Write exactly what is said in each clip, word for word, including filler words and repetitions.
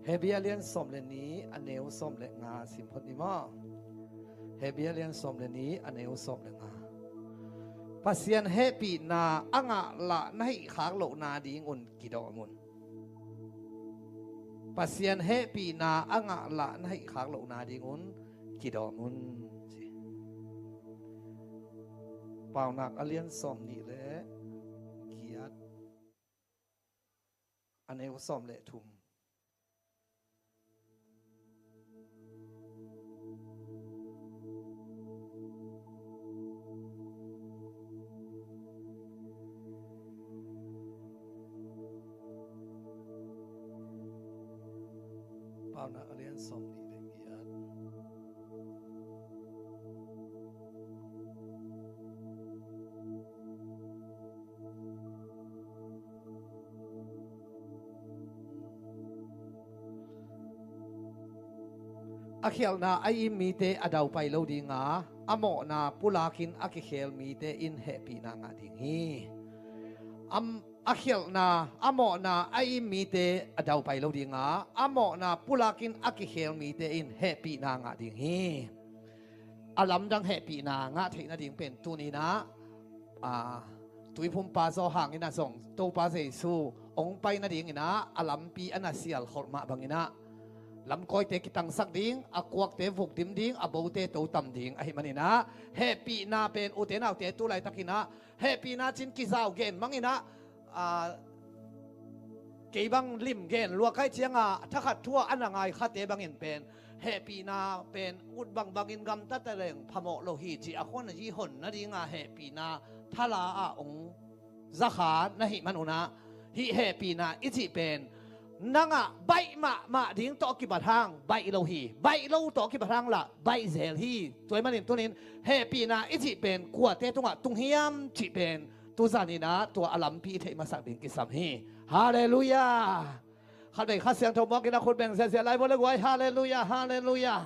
Hebru a lian sawm le nih, a neu sawm le nga sim phot ni maw. Hebru a lian sawm le nih, a neu sawm le nga. Pasian hehpihna a ngah lah na hih khak lohna dingun kidawm un. Pasian hehpihna a ngah lah na hih khak lohna dingun kidawm un, ci. Paunak a lian sawm nih le giat, a neu sawm le thum. Paunak a lian sawm nih le giat. A khialhna a im mite a daupai lo dinga, a mawhna pulakin a kikhel mite in hehpihna ngah ding hi. Am, a khialhna, a mawhna a im mite a daupai lo dinga, a mawhna pulakin a kikhel mite in hehpihna ngah ding hi. A lamdang hehpihna ngah theih nading pen tuninah, a, tuiphumpa Zawhang inah zong Topa Jesu hong pai nadinginah a lampi a na sial kholh mah banginah lamkawite kitangsak ding, a kuakte vukdim ding, a bote totam ding ahih maninah hehpihna pen ute naute tu laitakinah hehpihna cin kizau gen manginah, a, kei bang lim gen luakaih cianga thakhat thu-a a na ngai khate bangin pen hehpihna pen ut bangbangin gamta taleng phamawh lo hi ci a khuan a yi hon nadinga hehpihna thala ah ong zakha na hih manunah hih hehpihna i cih pen nangah baih mahmah ding tawh kibat hang baih lo hi. Baih lo tawh kibat hang lah baih zel hi. Tua ahih manin tunin hehpihna i cih pen kuate tungah tung hiam cih pen tuzaninah tua a lampi i theih masak ding kisam hi. Halleluiah. Khatvei Kha Siangtho muakin a khut beng ziahziah lai vua le guai. Halleluiah, halleluiah.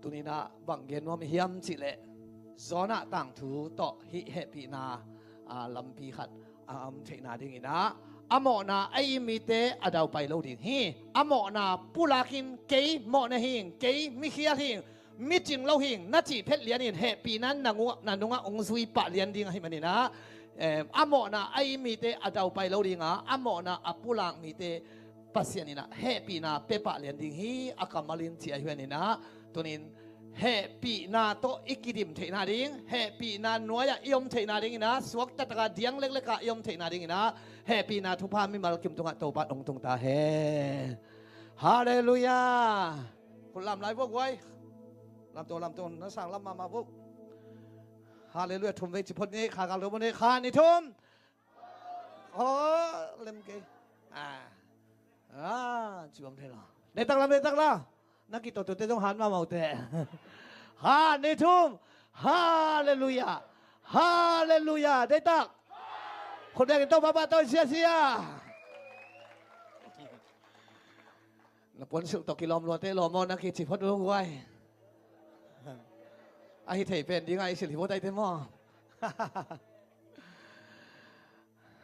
Tuninah bang gen nuam hiam cihleh Jonah tangthu tawh hih hehpihna, a, lampi khat a om theihna dinginah a mawhna a im mite a daupai lo ding hi. A mawhna pulakin kei mawhna hing, kei mikhial hing, mi cing lo hing na cih phet lianin hehpihna na nungah, na nungah ong zui pah lian ding ahih maninah, em, a mawhna a im mite a daupai lo dinga, a mawhna a pulak mite Pasian inah hehpihna pia pah lian ding hi. A kammalin ci a hianinah tunin hehpihna tawh i kidim theihna ding, hehpihna nuai-ah i om theihna dinginah suaktataka diang leklekah i om theihna dinginah hehpihna thupha mimal kim tungah Topa ong tung ta hen. Halleluiah. Khut lam lai vua guai. Lamto, lamto, na sang lam mahmah vua. Halleluiah. Thum vei ci phot ni, kha gal lo ni, kha ni thum. Aw, lem kei. Ah. Ah, ciuam thei lo. Deihtak lam, deihtak lam. Na kitotote zong han mahmah uh teh. Kha ni thum. Halleluiah. Halleluiah. Deihtak. Khut bengin Topa pahtawi siasia. Na puansilh tawh kilawm luate lawm aw na kici phot uh guai. Ahi thei pen dinga i silh hi vua taite maw.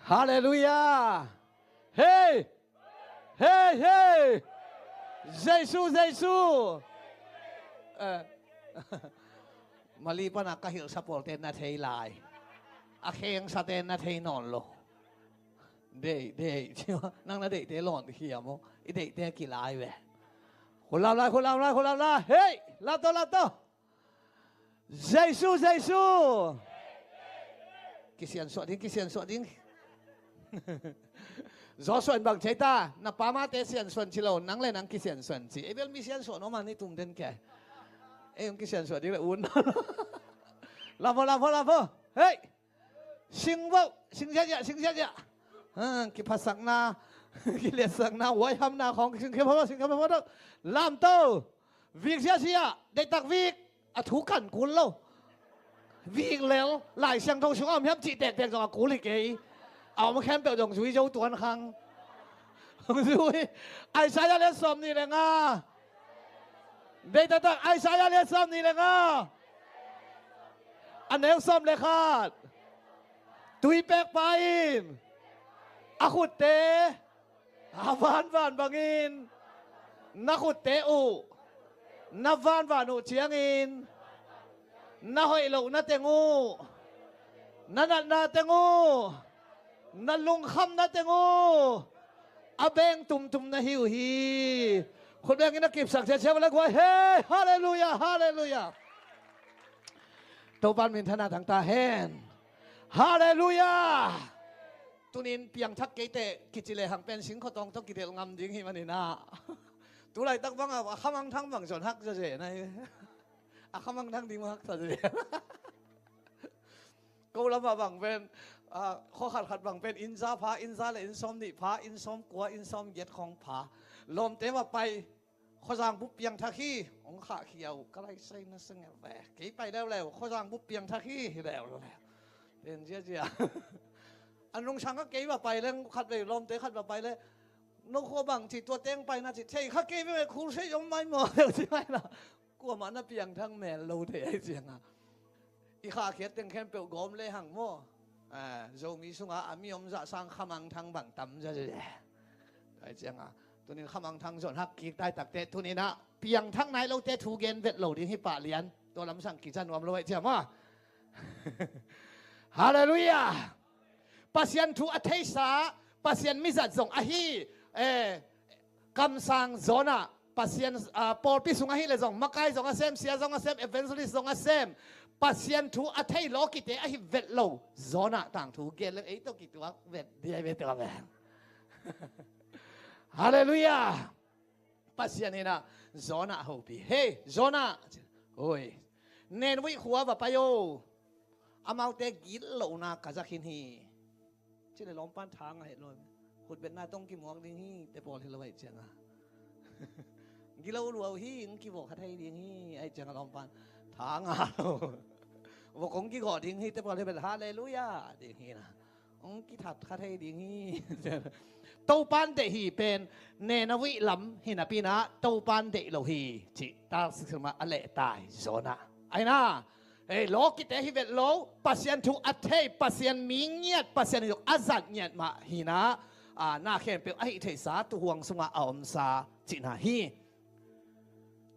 Halleluiah. Hei. Hei, hei. Jesu, Jesu. Eh. Mali pana ka hilhsa pawlte na thei lai. A khengsate na thei nawn lo. Deih, deih. Nang na deihte lawn hiam aw. I deihte kilai ve. Khut lam lai, khut lam lai, khut lam lai. Hei, lam to, lam to. Jesu, Jesu. Kisiansuah ding, kisiansuah ding. Joshua in bang ci ta, na pa mate siansuan ci lo, nang le nang kisiansuan ci. Ei bel mi siansuah nuam a ni tum den ke. Ei hong kisiansuah ding le un. Lam pho, lam pho, lam pho. Hei. Sing vo, sing ziahziah, sing ziahziah. Ha, kiphasakna, kiliatsakna, huaihamna khawng, sing khia pho, sing khia pho. Lam to. Vik ziahziah, deihtak vik. A thu kan kul lo. Vik lel, Lai Siangtho sungah om hiam cih tektek zong a kul hi kei. A om khempeuh zong zui zo tuan khang. Zui. Isaiah lian sawm nih le nga. Deih taktak, Isaiah lian sawm nih le nga. A neu sawm le khat. Tuipekpa in A khutte a vanvan bangin na khutte uh na vanvan uh ciangin na hoih lohna teng uh, na natna teng uh, na lungkhamna teng uh a beng tumtum na hi uh hi. Khut bengin a kipsak ciacia vala guai he. Halleluia, halleluia. Topan minthanna tangta hen. Halleluia. Tunin piangthak keite kici lehang pen singkhotawng tawh kidelh ngam ding hi maninah. Tulaitak bangah a khamangthang bang zon hak zaze na hi. A khamangthang ding hak zaze. Ko lamah bang pen, ah, khua khatkhat bang pen innza pha, innza le innsawm nih pha, innsawm kua, innsawm giat khawng pha. Lawmte mah pai, khuazang bup piangthak hi. Hong khahkhia uh ka laisai na sangel ve. Kei pai leuleu khuazang bup piangthak hi, hi leuleu. Ten ziazia. A nungsang a kei va pai leng khat vei lawmte khat va pai le, no khua bang ci tua teng paina ci thei kha kei ve, khur sei om mai maw leu ci maina. Kuamah na piangthak mel lo thei ai cianga. I khahkhiat teng khempeuh gawm lehang maw? Ah, Zomi sungah a mi om zah sang khamangthang bang tam zaze. Ai cianga tunin khamangthang zon hak kik taitakte tuninah piangthak nai lote thu gen vet lo ding hi pah lian. Tua lamsang kiza nuam lo ai cia maw? Halleluia. Pasian thu a theisa Pasian mizat zong ahi, eh, kamsang Jonah, Pasian, ah, pawlpi sung ahih leh zong makai zong a sem, sia zong a sem, evangelist zong a sem. Pasian thu a thei lawkite ahi vet lo Jonah tangthu gen leng ei tawh kituak vet dia i ve tawh a ve. Halleluia. Pasian inah Jonah hopih. Hei Jonah, oi, Nineveh khua va pai o. Amaute gitlohna ka za khin hi. Cile lawmpan thang a het lo. Khutbetna tong kimuak ding hi te pawl hi lo ai cianga. Gilo lua uh hi, hong kivawh kha thei ding hi ai cianga lawmpan thang a lo. Vawh kong kigawh ding hi te pawl hi bel halleluia ding hi na. Hong kithat kha thei ding hi. Topan deih hi pen Nineveh lam hi napinah Topan deih lo hi cih taksik sim a lehtai Jonah. Aina, ei lawkite hi vet lo, Pasian thu a thei, Pasian mi ngiat, Pasian zong a zat ngiat mah hinah, ah, na khempeuh ahi theisa tuhuang sungah a omsa cihna hi.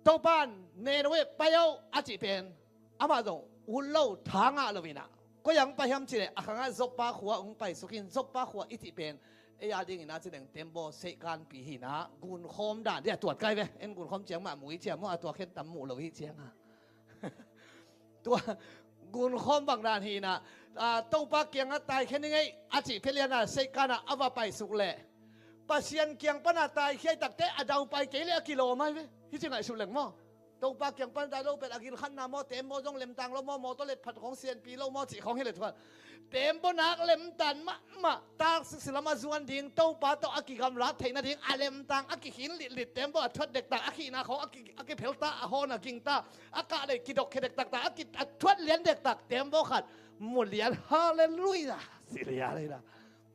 Topan Nineveh pai o a cih pen amah zong ut lo, tha ngah lo inah. Koi ang pai hiam cileh a khangah Joppa khua hong paisukin, Joppa khua i cih pen ei a dingin a cileng tembaw seihkanpi hinah gunkhawm dan dia tuat kai ve. En gunkhawm ciang mah mu i ciang maw, a tua khen tam muh lo i cianga. Tua gunkhawm bang dan hinah, ah, Topa kiangah taikhia ning ei a cih phelianah seihkanah a va paisuk leh Pasian kiang pana taikhia i takte a daupai kei le a kilawm ai ve. Hici ngaihsut leng maw? Topa kiang pana tai lo pet a gilkhanna maw, tembaw zong lemtang lo maw, mawtaw let phat khawng sianpi lo maw cih khawng hi le thuan. Tembaw nak lemtan mahmah taksik silam a zuan ding, Topa tawh a kigamlat theih nading a lemtang a kikhin litlit, tembaw a thuat dektak, a khihna khawng a ki, a kiphelta, a hawn a gingta, a kah lei kidok khia dektakta, a ki, a thuat lian dektak tembaw khat mu lian, halleluia. Si lian hi na.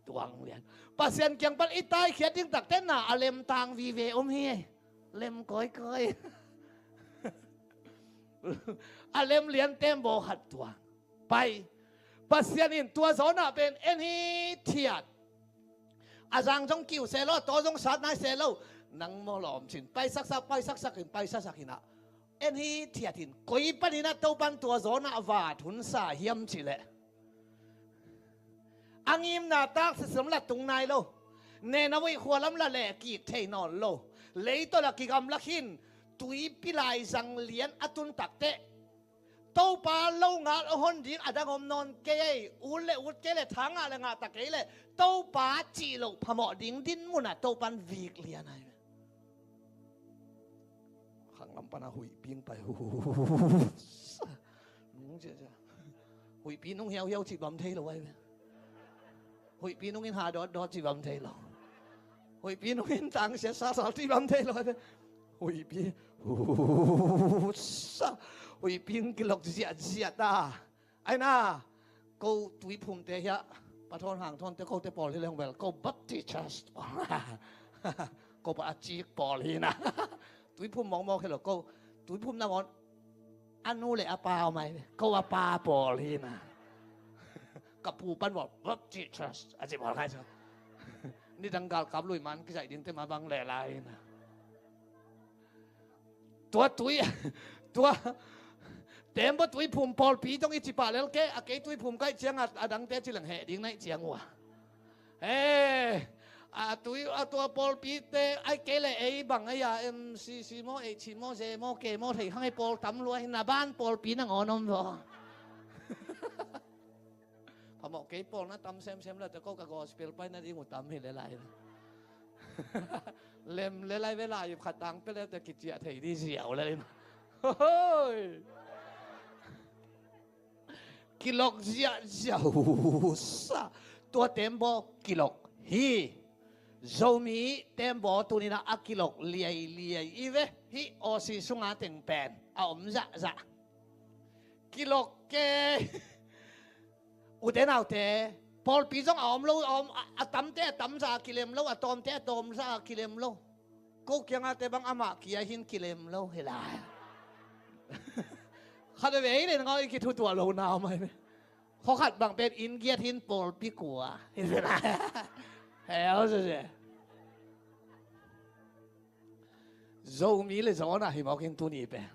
Tuang lian. Pasian kiang pan i taikhiat ding takte na a lemtang vive om hi. Lem kawikawi. A lem lian tembaw khat tuang. Pai. Pasian in tua Jonah pen en hi thiat. A zang zong kiu se lo, a taw zong sat nai se lo. Nang maw lawm cin paisaksak, paisaksak in, paisaksak inah. En hi thiat in koi paninah Topan tua Jonah vat hunsa hiam cileh. A ngimna taksik silam la tung nai lo. Nineveh khua lam la leh kik thei nawn lo. Leitaw la kigamla khin, tuipi laizang lian a tun takteh Topa lo ngal a hon ding a dang om nawn kei ei. Ut le ut kei le, tha ngah le ngah ta kei le, Topa cih loh phamawh ding din munah Topan vik lian ai. Khanglam pana huihpi pai. Huihpi nung hiauhiau cih bam thei lo ai ve. Huihpi nungin ha dawtdawt cih bam thei lo. Huihpi nungin tangsia sasal cih bam thei lo ai ve. Huihpi. Huihpi kilok ziahziah ta. Aina, ko tuiphumte hiah, pathawn hangthawnte kote pawl hi leng bel ko Baptist Church. Ko pa a cik pawl hi na. Tuiphum mawkmawk hi lo ko. Tuiphum nangawn a nu le a pa om ai ve. Ko a pa pawl hi na. Ka pu pan bawl Baptist Church a ci bawl ngai so. Nidang galkap lui man kizaih dingte mah bang leh lai in. Tua tui, tua tembaw tuiphum pawlpi zong i cipah lel kei, a kei tuiphum kaih ciang a, a dangte ci leng heh ding naih ciang uh a. He, a tui, a tua pawlpite, ai kei le ei bang ei a, M C C maw, H C maw, Z maw, K maw, thei khang ei pawl tam lua hi, na ban pawlpi nangawn om vaw. Phamawh kei pawl na tam semsem la, te ko ka gospel pai na ding uh tam hi le lai. Lem le lai ve lai, khat tang pe le te kiciah thei di ziau le lai. Hoi. Kilok ziahziah uh sa. Tua tembaw kilok hi. Zomi tembaw tuninah a kilok liailiai i ve. Hih Aussie sunga teng pen a om zahzah. Kilok ke. Ute naute, pawlpi zong a om lo, a om, a, a tamte a tamza a kilem lo, a tawmte a tawmza a kilem lo. Ko kiangate bang amah kia hin kilem lo hi lai. Khat veve hi le nangau i kithutuah lo na om ai ve. Khaw khat bang pen inn giat hin pawlpi kua hi lai. Hel sese. Zomi le zawnah hi mawk in tuni pen.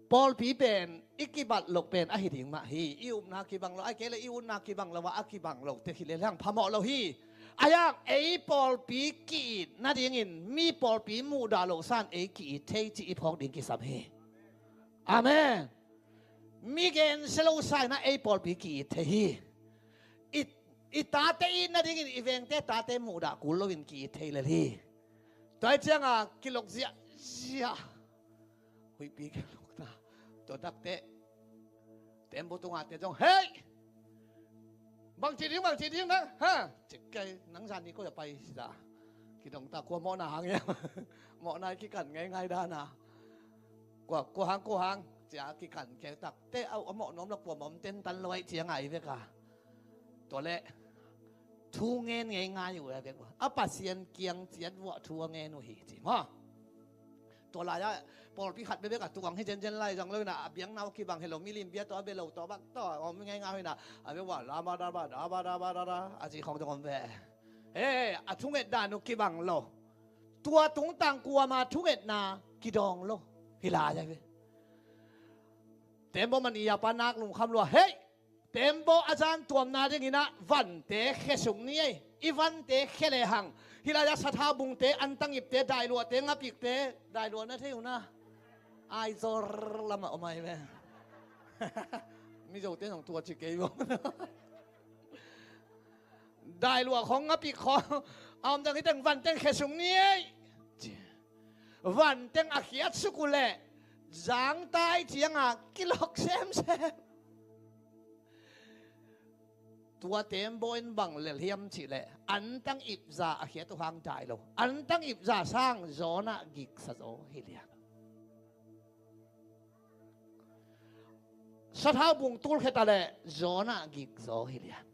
Pawlpi pen i kibat loh pen ahi ding mah hi. I upna kibang lo, ai kei le i utna kibang lo a, a kibang lo te hi le lang phamawh lo hi. A yang ei pawlpi ki-it nadingin mi pawlpi muhdah loh san ei ki-it thei ci i phawk ding kisam hi. Amen. Mi gensia lo sa inah ei pawlpi ki-it thei hi. I, i tate it nadingin i vengte tate muhdah kul loin ki-it thei lel hi. Tua hi cianga kilok ziahziah. Huihpi kilok ta. Tua takte tembaw tungate zong, hei! Bangci ding, bangci ding na, ha? Cik kai, nang zan ni ko ya pai sida. Kidong ta kua mawhna hang ya. Mawhna i kikan ngeingai dana. Kua, kua hang, kua hang. Cia kikan keu tak. Te au, a mawh nuam la kua mawh om ten tan lo ai cia ngai vek a. Tua le. Thu ngen ngeingai uh a vek uh. A Pasian kiang ciat vuah thu a ngen uh hi ci. Maw? Tua lai-ah pawlpi khat bekbek a tuang hi zenzen lai zang lo inah, a biakna uh kibang hi lo, milim bia tawh a bia lo tawh bak tawh a om ngeingai uh inah, a bia uah lama daba daba daba daba a ci khawng zong om ve. He, a thunget dan uh kibang lo. Tua tungtang kuama thungetna kidawng lo. Hi lai a ve. Tembaw man i a pa nak lungkham lua. Hei! Tembaw a zan tuamna dinginah vante khesuk ni ei. I vante khe lehang. Hih lai-ah sathau bungte, antangipte, dailuahte, ngapikte, dailuah na thei uh na. Aizawr lamah om ai ve. Mizote nong tua ci kei bawm. Dailuah khawng, ngapik khawng a om dang hi teng vanteng khesuk ni ei. Vanteng a khiatsuk uh leh zangtai cianga kilok semsem. Tua tembaw in bang lel hiam cihleh antang ipza a khiat uh hang dai lo. Antang ipza sang zawnah giksa zaw hi lian. Sathau bung tulkheta le zawnah gikzaw hi lian.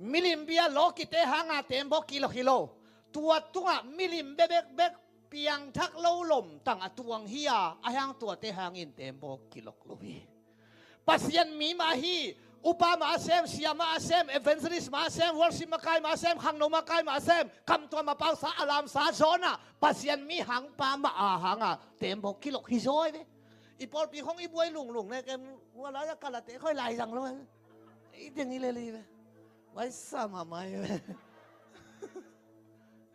Milim bia lawkite hanga tembaw kilok hi lo. Tua tungah milim bebekbek piangthak lo lomtang a tuang hi a, a hang tuate hangin tembaw kilok lo hi. Pasian mi mah hi. Upa mah a sem, sia mah a sem, evangelist mah a sem, worship makai mah a sem, khangno makai mah a sem, kamtuam a pausa, a lamsa zawnah Pasian mi hangpa mah a hanga tembaw kilok hi zaw ve. I pawlpi khong i buai lunglung ne kem, hua lai a kalate khoi lai zang lo. I ding i leli ve. Vai sa mamai ve.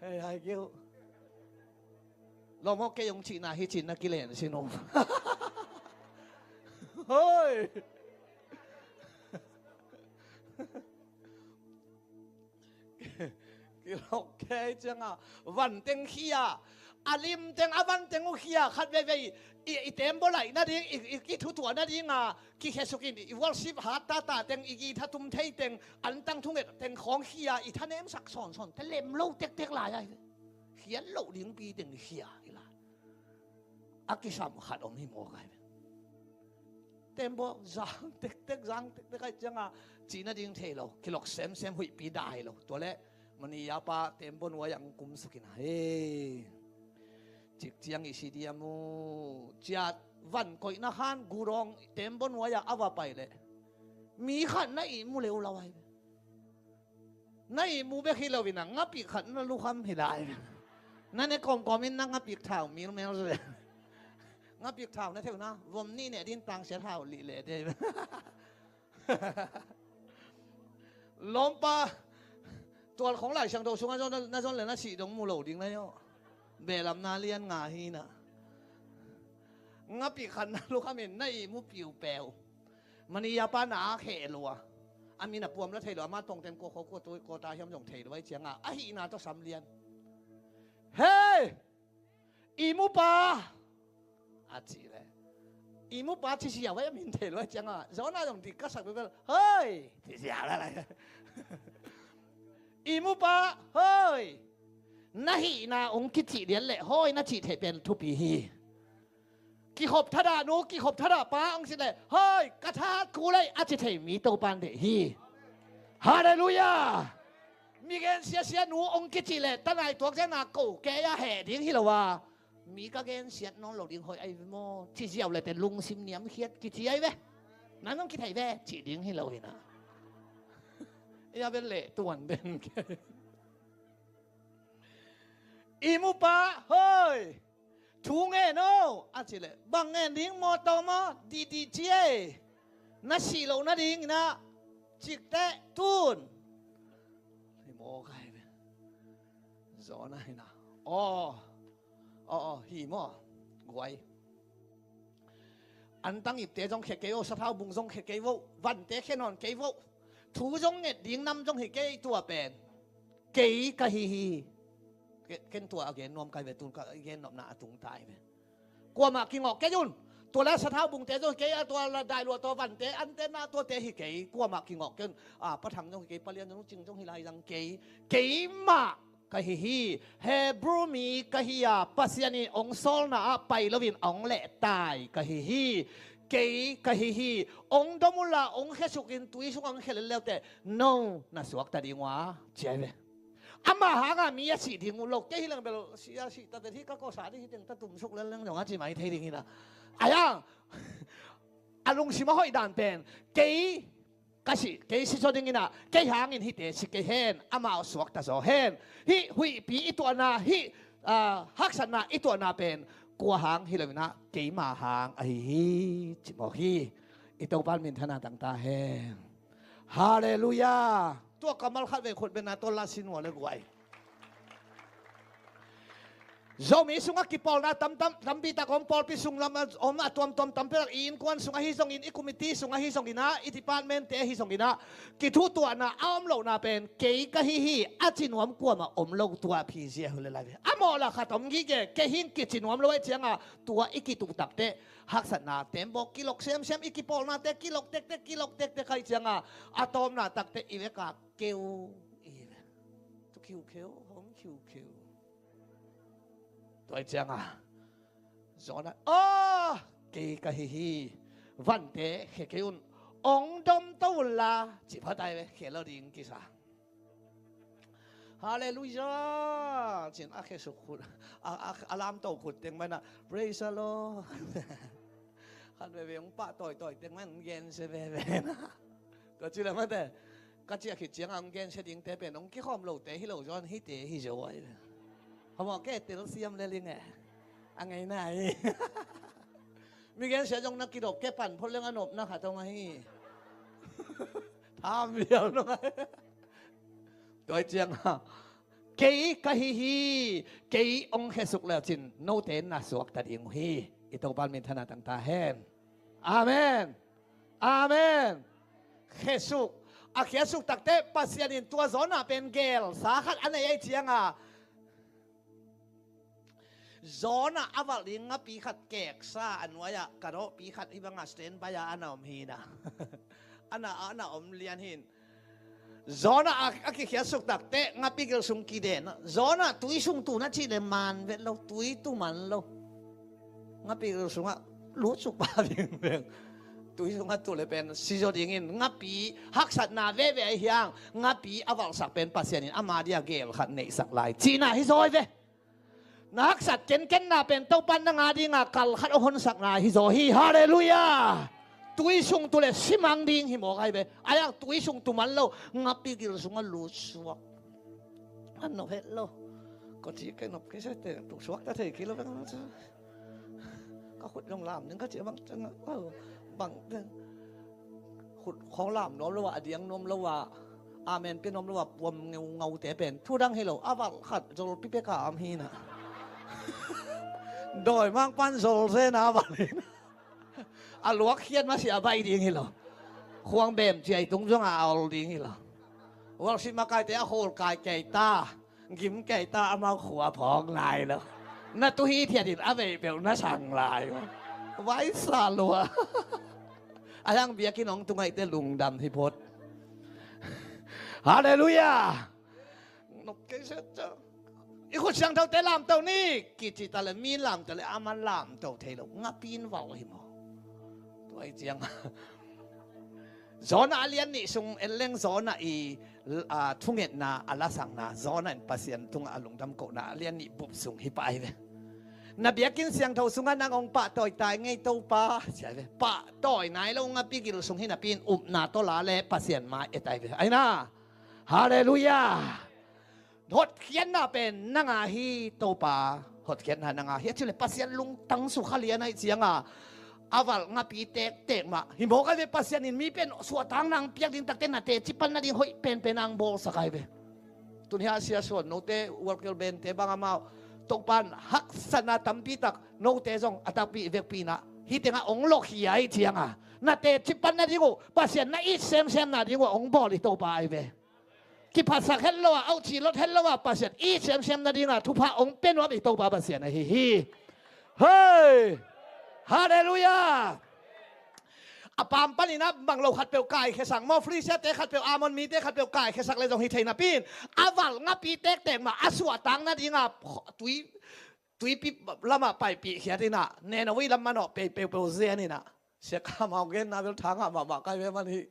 Hei hai kiu. Lawmawk kei hong cihna hi cin na kilen sin uh. Hoi. Kilawk kei cianga vanteng khia, a limteng a vanteng uh khia, khat veivei i, i tembaw laih nading, i, i, i thutuah nadinga kikhesukin i worship hat tata teng, i githa tum thei teng, antang thunget teng khawng khia, i thanemsak sawnsawn te lem lo tektek lai ai ve. Khiat loh dingpi teng khia hi lai. A kisam khat om hi mawk ai ve. Tembaw zang tektek, zang tektek ai cianga cihna ding thei lo, kilok semsem, huihpi dai lo. Tua le Mani a pa tembaw nuai ang kumsukin a he. Cik ciang i si diam uh. Ciat van koihna khan gudawng tembaw nuai a va pai leh Mi khat na ihmu leuleu ahi ve. Na ihmu bek hi lo in a, ngapik khat na lukham hi lai ve. Na ne kawmkawm in na ngapik thau milmel ve. Ngapik thau na theu na vom nih ne din tangsia thau lih le te ve. Lawmpa tual khong Lai Siangtho sungah zon na zon le na sih dong mu lo ding na yo. Belamna lian nga hi na. Ngapik khat na lukham in na ihmu piupeu. Mani yapa na a kheh lua. A min a puam la thei lua, ama tongten kua kho kua tui kua ta hiam zong thei lua i cianga a hihna tawh sam lian. Hei! Ihmupa! A cih le. Ihmupa ci siau a min thei lua i cianga. Zona zong dik ka sak bebel. Hei! Ci siau la lai. Ihmupa! Hei! Na hihna ong kicih lian le hoi na cih theih pen thupi hi. Kikhop thadah nu, kikhop thadah pa ong si le, hoi, ka that kul ei a ci thei mi Topan deih hi. Halleluiah. Mi gen siasia nu ong kici le tanai tuak zena ko kei a heh ding hi lo a, mi ka gen siat nawn lo ding hoi ai ve maw ci ziau le te lungsim niamkhiat kici ai ve. Nan ong kithei ve ci ding hi lo hi na. Ia vel le tuan den kei. Ihmupa hoi. Thu ngen o a ci le bang ngen ding maw tawm a didi ci ei. Na sih loh nading ina cikteh tun. Hi maw ka hi ve. Zaw na hi na. Aw. Aw aw hi maw. Guai. Antang ipte zong khia kei vo, sathau bung zong khia kei vo, vante khia nawn kei vo. Thu zong nget ding nam zong hi kei tua pen. Kei ka hi hi. Ken tua a gen nuam kai ve tun ka gen nopna a tung tai ve. Kuamah kingawh kei un. Tua la sathau bungte zong hi kei a tua la dailua tua vante ante na tuate hi kei. Kuamah kingawh kei un. A pathang zong hi kei palian zong cing zong hi lai zang kei. Keimah ka hi hi. Hebrew mi ka hi a Pasian in ong sawlna ah pai loin ong lehtai ka hi hi. Kei ka hi hi. Ong dom unla ong khesuk in tui sung ong khelel leute no na suakta ding ua ciai ve. Ama hanga mi a sih ding uh lo kei hi leng bel si a sih ta tet hi ka kawsa ding hi teng ta tumsuk lel leng zong a ci mai thei ding hi na. Ayang a lungsim a hoih dan pen kei ka si kei si zaw dingin ah kei hangin hihte si kei hen, amau suakta zaw hen. Hih huihpi i tuahna, hih haksatna i tuahna pen kua hang hi loin ah keima hang ahi hi. Cimawk hi. I Topan minthana tangta hen. Halleluiah. Tua kammal khat vei khut bena tawh la sin ua le guai. Zomi sungah kipawlna tampi tak om, pawlpi sung lam om a tuamtuam tampi tak i innkuan sung ahi zongin, i kumiti sung ahi zongin ah, i departmentte ahi zongin ah, kithutuahna a om lohna pen kei ka hi hi a ci nuam kuamah om lo tua phizia hule lai ve. A mawhla khat om gige kei hing kici nuam lo ahi cianga tua i kituh takteh haksatna tembawk kilok semsem i kipawlnate kilok tektek kilok tektek ahi cianga a tawmna takteh i veka keu i ve. Tu khiukheu hong khiukheu. Tua i cianga Jonah, aw kei ka hi hi. Vante khe kei un. Ong dom to unla ci phatai ve khe lo ding kisa. Halleluiah. Cin a khe suk khut a lamto khut teng mana praise the Lord. Khan veve ong pah tawitawi teng man ong gensia veve na. Tua ci le mate ka ciah khit cianga ong gensia dingte pen ong kikhawm lote hi lo zawn hite hi zo ahi. Hamawh ke telsiam le ling e. A ngeina hi. Mi gensia zong na kidop ke pan phot leng a nopna khat ong ahi. Tham vial nong ahi. Tua cianga kei ka hi hi. Kei ong khesuk le cin note na suakta ding uh hi. I Topan minthana tangta hen. Amen. Amen. Khesuk a khiasuk takte Pasian in tua Jonah pen gelsa khat a nei ahi cianga Jonah a valh ding ngapi khat keksa a nuai-ah ka dawhpi khat hibanga standby a ana om hina. Ana ana om lian hin. Jonah a kikhiatsuk takteh ngapi gil sung kiden. Jonah tui sung tu na cih le man vet lo, tui tu man lo. Ngapi gil sungah lutsuk pa ding veng. Tui sungah tu le pen sizo dingin ngapi haksatna veve ahi hiang ngapi a valhsak pen Pasian in ama dia gel khat neihsak lai cihna hi zawi ve. Na haksat kenkenna pen Topan na nga dinga kal khat a honsakna hi zaw hi. Halleluiah. Tui sung tu le simang ding hi mawk ai ve. Ai ang tui sung tu man lo, ngapi gil sungah lut suak. An nop het lo. Ko ci kei nop kei se te tu suak ta thei kei lo ve. Ka khut zong lam ning ka ci bang cang a, bang te. Khut khawng lam nuam lo a, a diang nuam lo a, amen pia nuam lo a, puam ngeu ngau te pen thu dang hi lo, a valh khat zol pipek a am hi na. Dawi mang pan zol se na a valh hi na. A luak khiat ma si a bai ding hi lo. Khuang bem ciai tung zong a ol ding hi lo. Worship makai te a khol kai kei ta. Gim kei ta, amau khua phawk nai lo. Na tu hi thiat in a vei peuh na sang lai lo. Vai sa lua. A hiang biakinn hong tu ngaihte lungdam hi phot. Halleluiah. Nop kei set ca. I khut siangthote lamto ni. Kici ta le mi lamto le a man lamto thei lo. Ngapi in val hi maw. Tua i ciang Jonah a lian nih sung en leng Jonah i, a, thungetna a lasakna, Jonah in Pasian tungah a lungdam kohna a lian nih bup sung hi pah ai ve. Na biakinn siangtho sungah nang hong pahtawi tai ngei Topa, ci ai ve. Pahtawi nai lo ngapi gil sung hi napi in upna tawh la le Pasian mai et ai ve. Ai na. Halleluiah. Hotkhiatna pen nang a hi Topa, hotkhiatna nang a hi. A ci le Pasian lungtang sukha lian ai cianga a valh ngapi tektek mah hi mawk ai ve. Pasian in mi pen suahtakna ang piak ding takte na teci pan nading hoih penpen ang bawlsak ai ve. Tun hia sia suan note worker bente bang amau Topan haksatna tampi tak note zong a takpi vekpi na hi tengah ong lokhia ai cianga na teci pan nading uh Pasian na it semsem nading uh ong bawl i Topa ai ve. Kiphasak het lo a, auh ci lot het lo a, Pasian it semsem nadinga thupha ong pia nuam i Topa Pasian ahi hi. Hei! Halleluiah! A pam panin a bang lo khatpeuh kaikhiasak maw, Filistiate khatpeuh, Ammon mite khatpeuh kaikhiasak le zong hi thei napi in a valh ngapi tektek mah a suahtak nadinga tui, tuipi lamah paipih khiat inah Nineveh lam manawh pei peupeu zen inah. Siakha mau genna bel thangah mahmah kai ve man hi.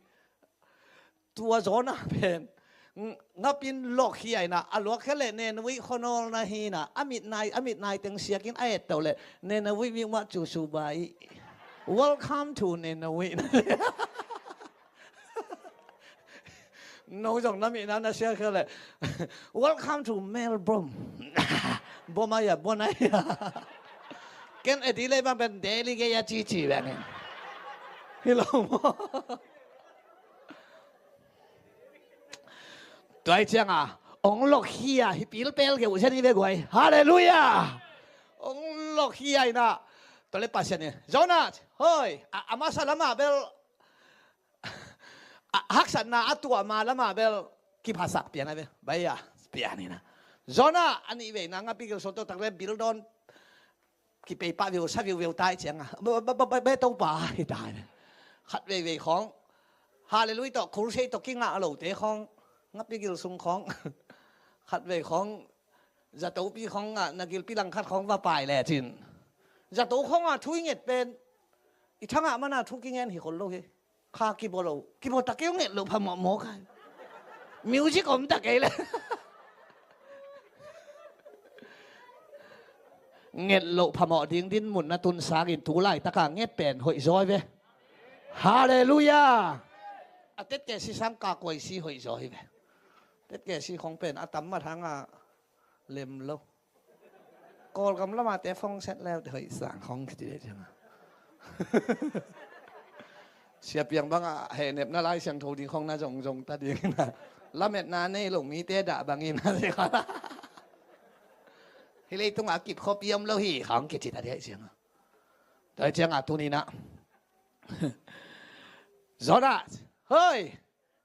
Tua Jonah pen ngapin lawk hi a inah a luak khia leh Nineveh khuanawl na hi inah a mit nai, a mit nai teng siakin a et to leh Nineveh mi mah cu subai. Welcome to Nineveh. No zong na mihna na siak khia leh welcome to Melbourne. Bom ai a, bom ai a. Ken Adelaide bang pen Delhi gei a cici bangin hi lo maw? Tua hi cianga ong lawk hi a hi pilpel keu sian hi ve guai. Halleluiah. Ong lawk hi a inah tua le Pasian in Jonah hoi a, a masa lamah bel a haksatna a tuah ma lamah bel kiphasak pian a ve. Bai a pian inah Jonah a nih veina ngapi gil sawt tak le bildawn kipei pah viu sa viu viu tai cianga ba, ba, ba, ba, ba Topa hi tai. Khat veivei khawng Halleluiah tawh crusade tawh kingah lote khawng ngapi gil sung khawng khat vei khawng zatopi khawng ah na gilpi langkhat khawng va pai lecin zato khawng ah thu i nget pen i thangah mana thu kingen hi khol lo hi. Kha kibaw lo, kibaw ta kei uh nget loh phamawh mawk a. Music om ta kei le nget loh phamawh ding din mun na tun sangin tu laitaka nget pen hoih zawi ve. Halleluiah. A tetkesi sang kakuaisi hoih zawi ve. Tetkesi khong pen a tam mat hanga lem lo. Kawlgam lamate fong set leu te hoih sang khong kiti dei cianga siapiang banga hehnepna lai siangtho ding khong na zongzong ta dingina lametna nei lo mite dah bangina hi leitunga kip khopi om lo hi khong kiti ta dei cianga. Dei cianga tunina Jonah hoi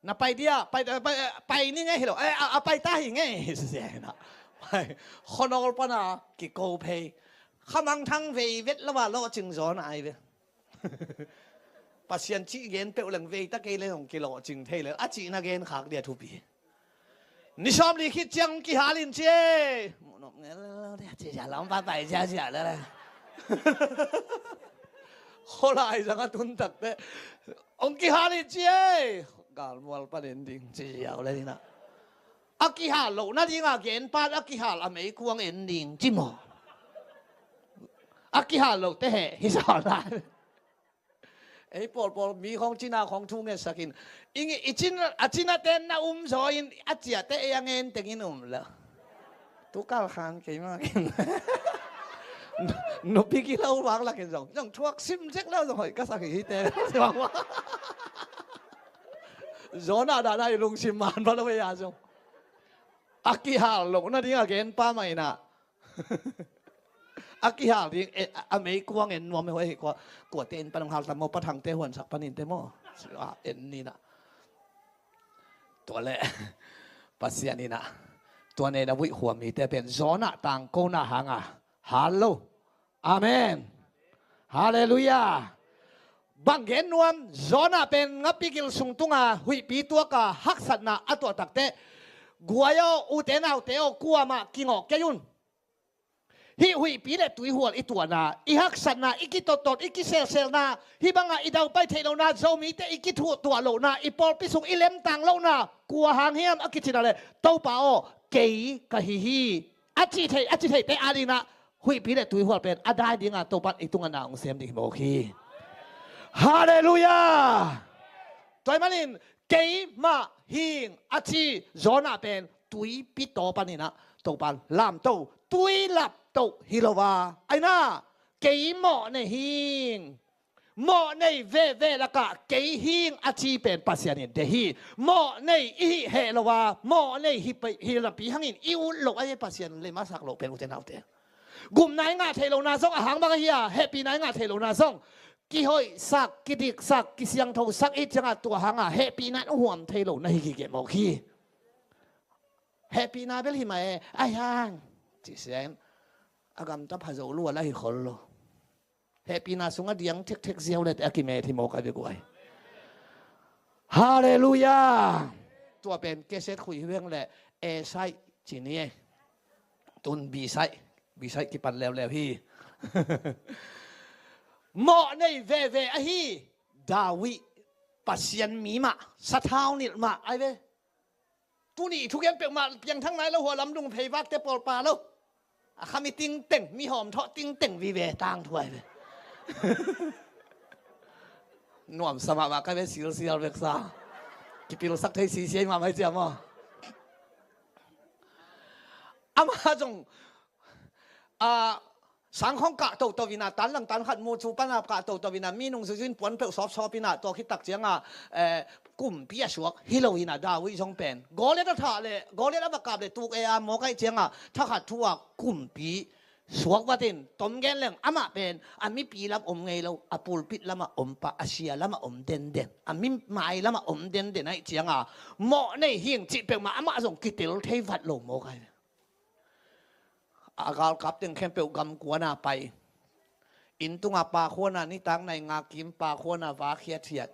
na pai dia pai, pai, pai ni ngei hi lo a, a pai ta hi ngei. Pai khuanawl pana kiko phei khamang thang vei vet lo a lawhcing zawn ai ve. Pasian cih gen peuh leng vei ta kei le hong kilawhcing thei le a cihna gen khak dia thupi. Ni sawm li khit ciang kihalin ci e. Muhnop ngel dia ci sia lam pa pai sia sia le le. Kholai zanga tun takte hong kihalin ci e. Galmual panin ding ci ziau le dina a kihal loh nadinga gen pan a kihal a meikuang en ding ci maw? A kihal loh te he hi sa lai. Ei pawlpawl mi khawng cina khawng thu ngetsakin, i cin, a cina ten na um zaw in a ciate ei a ngen tengin um la. Tukal khan keimah kin. Nupi kilo vak lakin zong zong thuak sim zek leu zong hoih ka sak hi te. Zona dana i lungsim man pha lo ei a zong. A kihal lo nading a gen pa mah inah. A kihal ding, eh, a meikuang en nuam e, huai hi kua, kuate in pan hong hal tam maw, Pa Thangte huansak panin te maw. A en ninah. Tua leh Pasian inah tua nei na vuih huam mite pen Jonah tangkona hanga hal lo. Amen. Halleluiah. Bang gen nuam, Jonah pen ngapi gil sung tunga huihpi tuaka haksatna a tuah takteh, guai aw, ute naute aw, kuamah kingawh kei un. Hih huihpi le tuihual i tuahna, i haksatna, i kitottot, i kiselselna, hih banga i daupai theih lohna, Zomite i kithuhtuah lohna, i pawlpi sung i lemtang lohna, kua hang hiam a kicina le, Topa aw, kei ka hi hi. A ci thei, a ci theite adingah huihpi le tuihual pen a dai dinga Topan i tungah na hong sem ding hi mawk hi. Halleluiah. Tua ahih manin keimah hing a ci Jonah pen tuipi taw paninah Topan lamto, tui laptoh hi lo a, aina kei mawh nei hing. Mawh nei veve lakah kei hing a ci pen Pasian in deih hi. Mawh nei i hih heh lo a, mawh nei hi pai, hi napi hangin i ut loh a, Pasian lem a sak loh pen ute naute. Gupna i ngah theih lohna zong a hang bang ahi a, hehpihna i ngah theih lohna zong kihoihsak, kidiksak, kisiangthosak i ciangah tua hanga hehpihna in huam thei lo na hi gige mawk hi. Hehpihna bel hi mah e, ai hang ci sian a gamta pha zo lua la hi khol lo. Hehpihna sungah diang thekthek ziau lete a kimet hi mawk a bia guai. Halleluiah. Tua pen keset khuih hi veng le, e saih ci ni e. Tun bi saih, bi saih kipan leuleu hi. Mawh nei veve ahi David, Pasian mi mah, sathau nilh mah ai ve. Tuni thugen peuhmah piangthak nai lo, hua lamdung phei vakte pawlpa lo. A khami tingteng, mi hawm thawh tingteng vive tangthu ai ve. Nuamsa mahmah ka ve, silsial veksa. Kipilsak thei sisiai mahmah hi ciam aw. Amah zong a, sangkhawng kah toto ina, tan lang tan khat mu cu pana kah toto ina, mi nung zuizui in puan peuh sawpsawp ina, tua khit tak cianga, eh, kumpi a suak hi lo ina, David zong pen Goliath a thah le, Goliath a va kap le tuk e a mawk aih cianga thakhat thu a kumpi suak vatin tom gen leng amah pen a mipi lam om ngei lo, a pulpit lamah om pah, a sia lamah om denden, a mi mai lamah om denden aih cianga mawh nei hing cih peuhmah amah zong kitel thei vat lo mawk aih. A galkap teng khempeuh gamkuana pai. Inn tunga pakhuana, nitak nai nga kim pakhuana va khiathiat.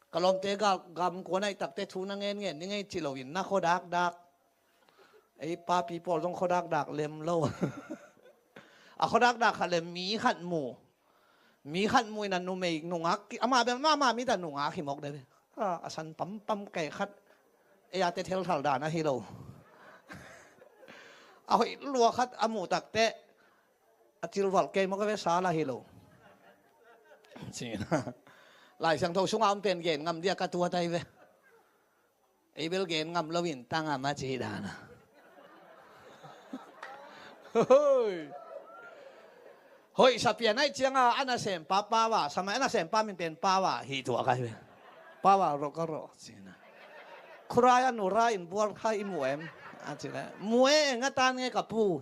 Ka lawmte gal gamkuana i takte thu na ngenngen ni ngei ci loin na khuadakdak. Ei papi pawl zong khuadakdak lem lo. A khuadakdak khat lem mi khat mu. Mi khat muina numei nungak, amah bel mahmah mita nungak hi mawk deuh. A, a san pampam kei khat, ei a te thelthal dan ahi lo. A hoih lua khat a muh takteh a cilvalh kei mawk a ve, sal ahi lo. Cina. Lai Siangtho sunga om pen gen ngam dia ka tuat ahi ve. Ei bel gen ngam loin tangam a ci dana. Hoi. Hoih sapian aih cianga a nasempa Pawa, samai a nasempa min pen Pawa hi tuak ahi ve. Pawa roh ka roh cina. Khurai a nura in bual kha i mu em? A cina. Mu e, nga tan nge ka pu.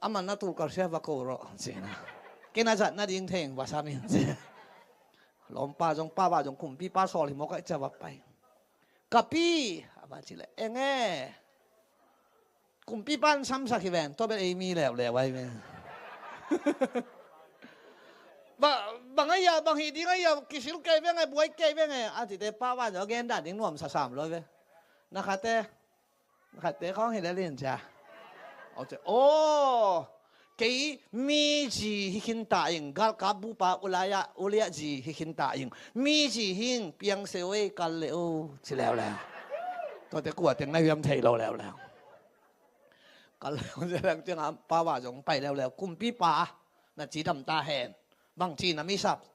Aman na tul ka sia va ko roh cina. Kina zat na ding theng va samin cina. Lawmpa zong Pawa zong kumpipa sawl hi mawk aih cia va pai. Ka pi, a va ci le, eng e? Kumpipan samsak hi ven, tua bel ei mi leuleu ai ve. Ba, bang aia, bang hi ding aia, kisil kei veng e, buai kei veng e, a cite Pawa zong a gen dan ding nuam sasam lo ve. Na khate, na khate khawng hi le lin cia. Aw, kei mi zi hi khin ta ing, galkap bupa Uliah, Uliah zi hi khin ta ing. Mi zi hing, piang seu ei, kal le o, ci leuleu. Tuate kua teng na hiam thei lo leuleu. Kal le o ci leuleu, ciang a Pawa zong pai leuleu. Kumpipa, na ci dam ta hen. Bang ci na mi sap.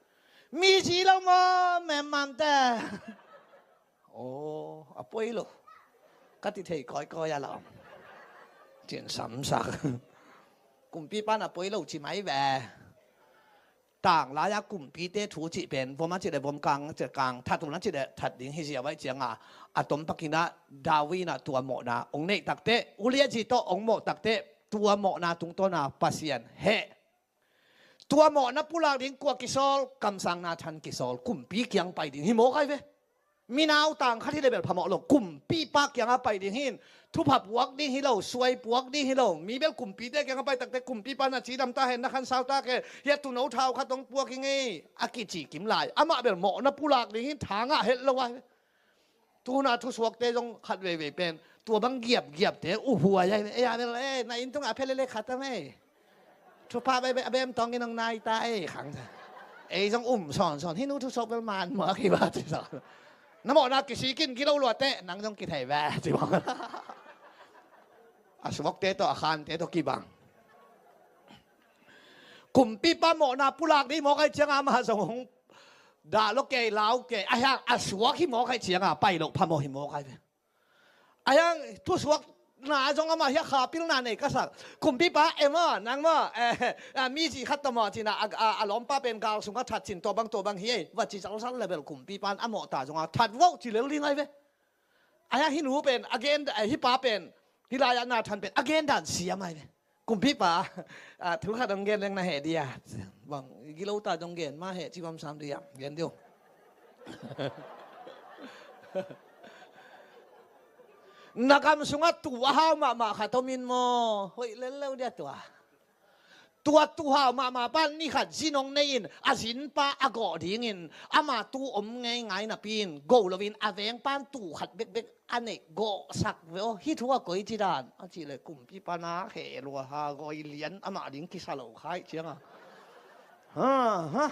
Mi ci lo maw, memmamte? Aw, a poi lo. Ka ti thei kawikawi a la om. Cin samsak. Kumpipa in a poi lo ci mai ve. Tanglai-a kumpite thu cih pen vom a cih le vom, kang a cih le kang, that hun a cih le that ding hi ziau ahih cianga, a tom pakin ah David in ah tua mawhna hong neih takteh, Uriah zi tawh hong mawh takteh, tua mawhna tungtawna Pasian heh. Tua mawhna pulak ding kua kisawl? Kamsang Nathan kisawl. Kumpi kiang pai ding hi mawk ai ve. Mi nautang khat hi le bel phamawh lo, kumpipa kiangah pai ding hi in. Thupha puak ding hi lo, suai puak ding hi lo. Mi bel kumpite kiangah pai takteh kumpipa in a cidam ta hen, na khansau ta hen, hia tuuno thau khat hong puak hi ngei, a kici kim lai. Amah bel mawhna pulak ding hi in, tha ngah het lo ai. Tuna thusuakte zong khat veivei pen tua bang giapgiapte uh huai ai. Ei a bel, ei, na inn tungah a phe lele khat a mei. Thupha a bem tawngin hong nai ta ei khang. Ei zong um sawnsawn, hih nu thusuak bel man mawk hi va ci sawn. Na mawhna kisik in, gilo luateh, nang zong kithei ve ci mawk. A suakte tawh a khante tawh kibang. Kumpipa mawhna pulak ding mawk ai cianga amah zong hong dah lo kei, lau kei, a hiang a suak hi mawk ai cianga pai loh phamawh hi mawk ai ve. A hiang thusuakna zong amah hiah khapilna nei ka sak. Kumpipa, e maw, nang maw, eh, eh, mi zi khat tawh maw, cina a, a, a lawmpa pen gal sungah that cin, tua bang, tua bang hi ei, va ci zalzal le bel kumpipa in a mawhta zongah that vo ci lel ding ai ve. A hiang hih nu pen a gen, eh, hih pa pen, hih lai-ah Nathan pen a gen dan siam ai ve. Kumpipa, ah, thu khat hong gen leng na heh dia. Bang, gilo ta zong gen mah heh ci bang sam dia. Gen diu. Na gam sungah tuu a hau mahmah khat om in maw? Hoih lel lo dia tua. Tua tuu hau mahmah pa in ni khat zin hong nei in, a zinpa a gawh dingin, ama tuu om ngeingai napi in, go loin a vengpa in tuu khat bekbek a neih gawhsak ve aw, hih thu a koi ci dan a cih leh kumpipa in a heh lua ha, goi lian amah ding kisa lo kha ahih cianga. Ha, ha.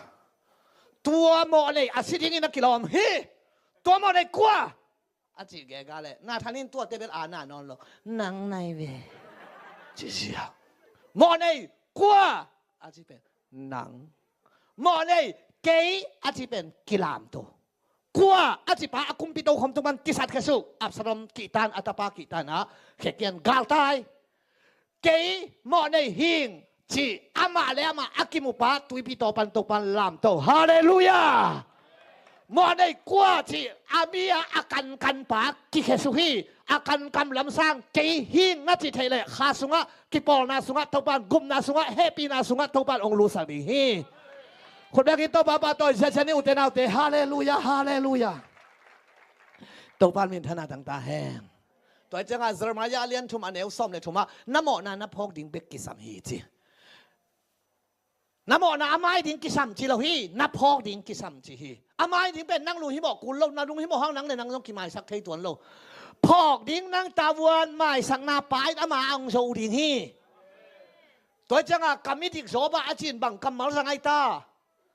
Tua mawh nei a si dingin a kilawm hi. Tua mawh nei kua? A cih gega leh Nathan in tuate bel a na nawn lo. Nang nai ve. Ci sia. Mawh nei kua? A ci pen nang. Mawh nei kei? A ci pen kilamto. Kua a cipa a kumpi tokhom tung pan kisat khia suh. Absalom kihtan, a tapa kihtan ah khekian galtai. Kei mawh nei hing ci amah le amah a kimupa tuipi taw pan Topan lamto. Halleluiah. Mawh nei kua ci a mi-a a kankanpa kikhia suh hi. A kankam lamsang kei hing na cih theih leh kha sungah, kipawlna sungah Topan, gupna sungah, hehpihna sungah Topan hong lusak ding hi. Khut bengin Topa pahtawi ziazia ni ute naute. Halleluiah, halleluiah. Topan minthanna tangta hen. Tua ciangah Jeremiah a lian thum a neu sawm le thumah na mawhna na phawk ding bek kisam hi ci. Na mawhna a mai ding kisam ci lo hi, na phawk ding kisam ci hi. A mai ding pen nang lunghimawh kul lo, na lunghimawh hang nang le nang zong kimaisak thei tuan lo. Phawk ding nang tavuan maisakna pa in ama a hong zo ding hi. Tua ciangah kam i dik Job ah a cin bang kammal zang ai ta.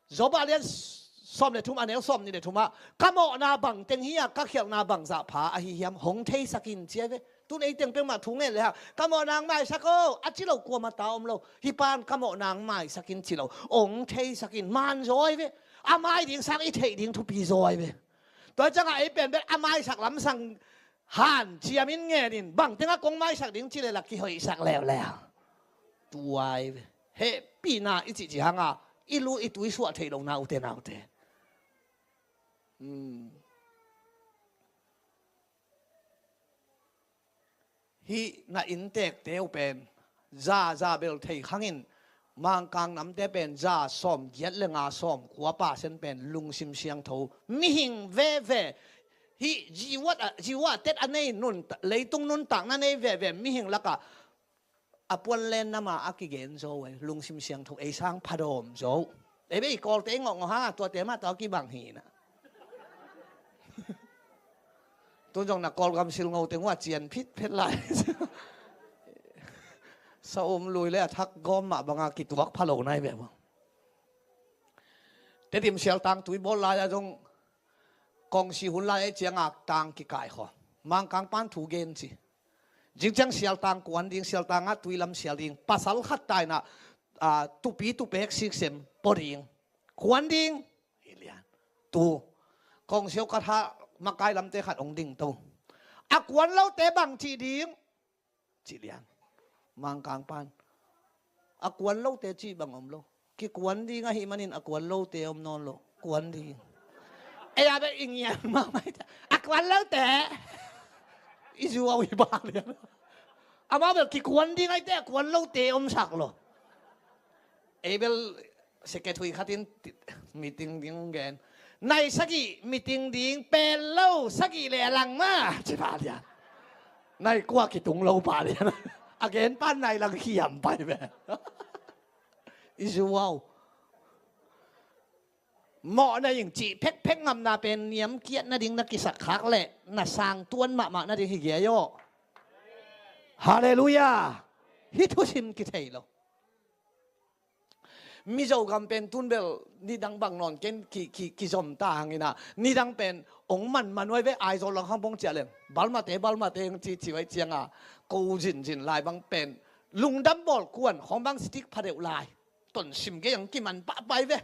Job a lian sawm le thum a neu sawm nih le thumah ka mawhna bangteng hi-a ka khialhna bangzah pha ahi hiam hong theisak in ci ai ve. Tun ei teng peuhmah thu ngen le hang ka mawhna hong maisak aw a ci lo kuamah ta om lo. Hih pan ka mawhna hong maisak in ci lo. Hong theisak in man zaw ai ve. A mai ding sang i theih ding thupi zaw ai ve. Tua ciangah ei pen bel a maisak lamsang hanciamin ngenin bangtengah kong maisak ding ci le lak kihoihsak leuleu. Tua ai ve. Hehpihna i cihcih hanga i lu i tui suah theih lohna ute naute. Hmm. Hih na inntekte uh pen za, za bel thei khangin Mangkang namte pen za sawm giat le nga sawm kua percent pen lungsim siangtho mihing veve. Hih ziuat a, ziuat tet a nei nun, leitung nuntakna nei veve mihing lakah a puanlen nama a kigen zo uh ei, lungsim siangtho ei sang phadawm zo uh. Ei bek i Kawlte i ngawhngawh hanga tuate mah tawh a kibang hi na. Tun zong na Kawlgam silngo teng uh a cian phitphet lai. Sa um lui le a thak gawm mah banga kituak pha lo nai ve maw. Tedim sialtang tui bawl lai-a zong kongsi hun lai ei cianga tang kikaikhawm. Mangkang pan thu gen ci. Zingciang sialtang kuan ding, sialtangah tui lam sial ding. Pasal khat tainah, ah, tupi tupek siksem pua ding. Kuan ding. Tu kong siau ka tha makai lamte khat hong ding to. A kuan lote bang cih ding? Cih lian. Mangkang pan a kuan lote cih bang om lo. Kikuan ding ahih manin a kuan lote om nawn lo. Kuan ding. Ei a bek i ngian mahmah hi ta. A kuan lote. I zuau hi bang lian. Amau bel kikuan ding ahih teh a kuan lote omsak lo. Ei bel secretary khat in meeting ding gen. Nai sagih meeting ding pel lo sagih le a lang mah ci pah lian. Nai kua kitung lo pah lian. A gen pan nai lang hiam pai ve. I zuau. Mawh na ing cih phekphek ngamna pen niamkiat nading na kisak khak leh na sang tuan mahmah nading hi giai aw. Halleluiah. Hih thusim kithei lo. Mizo gam pen tun bel nidang bang nawn ken ki, ki, kizom ta hangin ah nidang pen ong man man uai ve. Aizawl lang hang bong ciah leng Balmate, Balmate hang ci ci uai cianga ko zinzin lai bang pen lungdam bawl kuan khawng bang stick pha deuh lai. Tonsim gei ang kiman pahpai ve.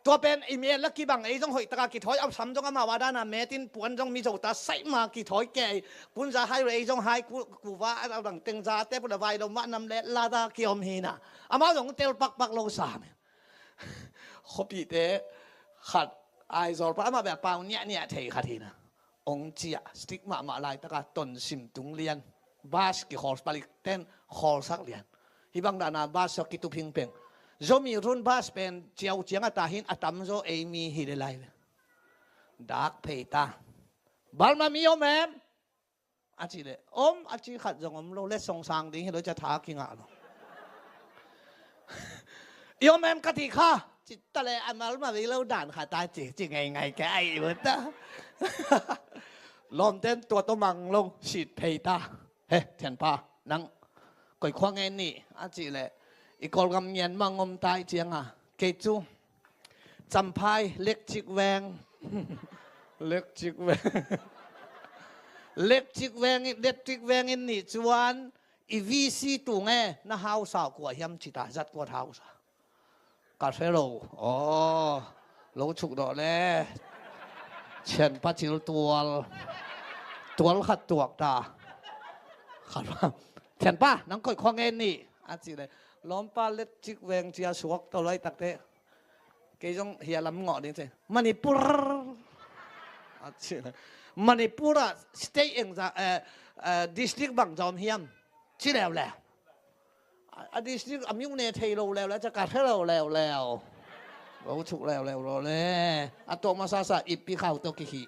Tua pen i met la kibang ei zong hoih taka kithawi, a sam zong amau a dana metin puan zong Mizo ta saih ma kithawi kei. Punza hai lo ei zong hai ku, kuva a dang tengza te pula vai lo mah nam le lada kiom hina. Amau zong tel pakpak lo sa me. Khuapihte khat Aizawl pa amah bel pau niahniah thei khat hina. Ong ciah stick mahmah laitaka tonsim tung lian. Bus kikhawl palik ten khawlsak lian. Hih bang dana bus a kitup hing peng. Zomi run bus pen ciau ciang a ta hin a tamzaw ei mi hi le lai ve. Dak phei ta. Balma mi om em? A ci le om a ci khat zong om lo le songsang ding hi lo ca tha kingah lo. I om em ka ti kha. Ci ta le a Balma vei lo dan kha ta ci, ci ngei ngei ke ai u ta. Lawmten tua tawh mang lo sit phei ta. He, thianpa, nang koikhua ngen ni a cih leh i Kawlgam ngian mah ngom tai cianga kei cu Champhai Lekcik Veng. Lekcik Veng. Lekcik Veng, Lekcik Veng in nih cuan i V C tung e na hausa kua hiam cita zat kuat hausa. Ka hre lo. Aw, lo chuk dawh le. Thianpa cil tual. Tual khat tuak ta. Khat pa. Thianpa, nang koih khua ngen ni a cih le. Lawmpa Lekcik Veng cia suak to lai takte. Kei zong hia lam ngawh ding ci. Manipur. A cih le. Manipur ah state engza, eh, eh, district bang zom hiam. Ci leuleu. A, a district a miu ne thei lo leuleu, ca ka hre lo leuleu. Lo chuk leuleu lo le. A tawh masasa ippi khau tawh kihi.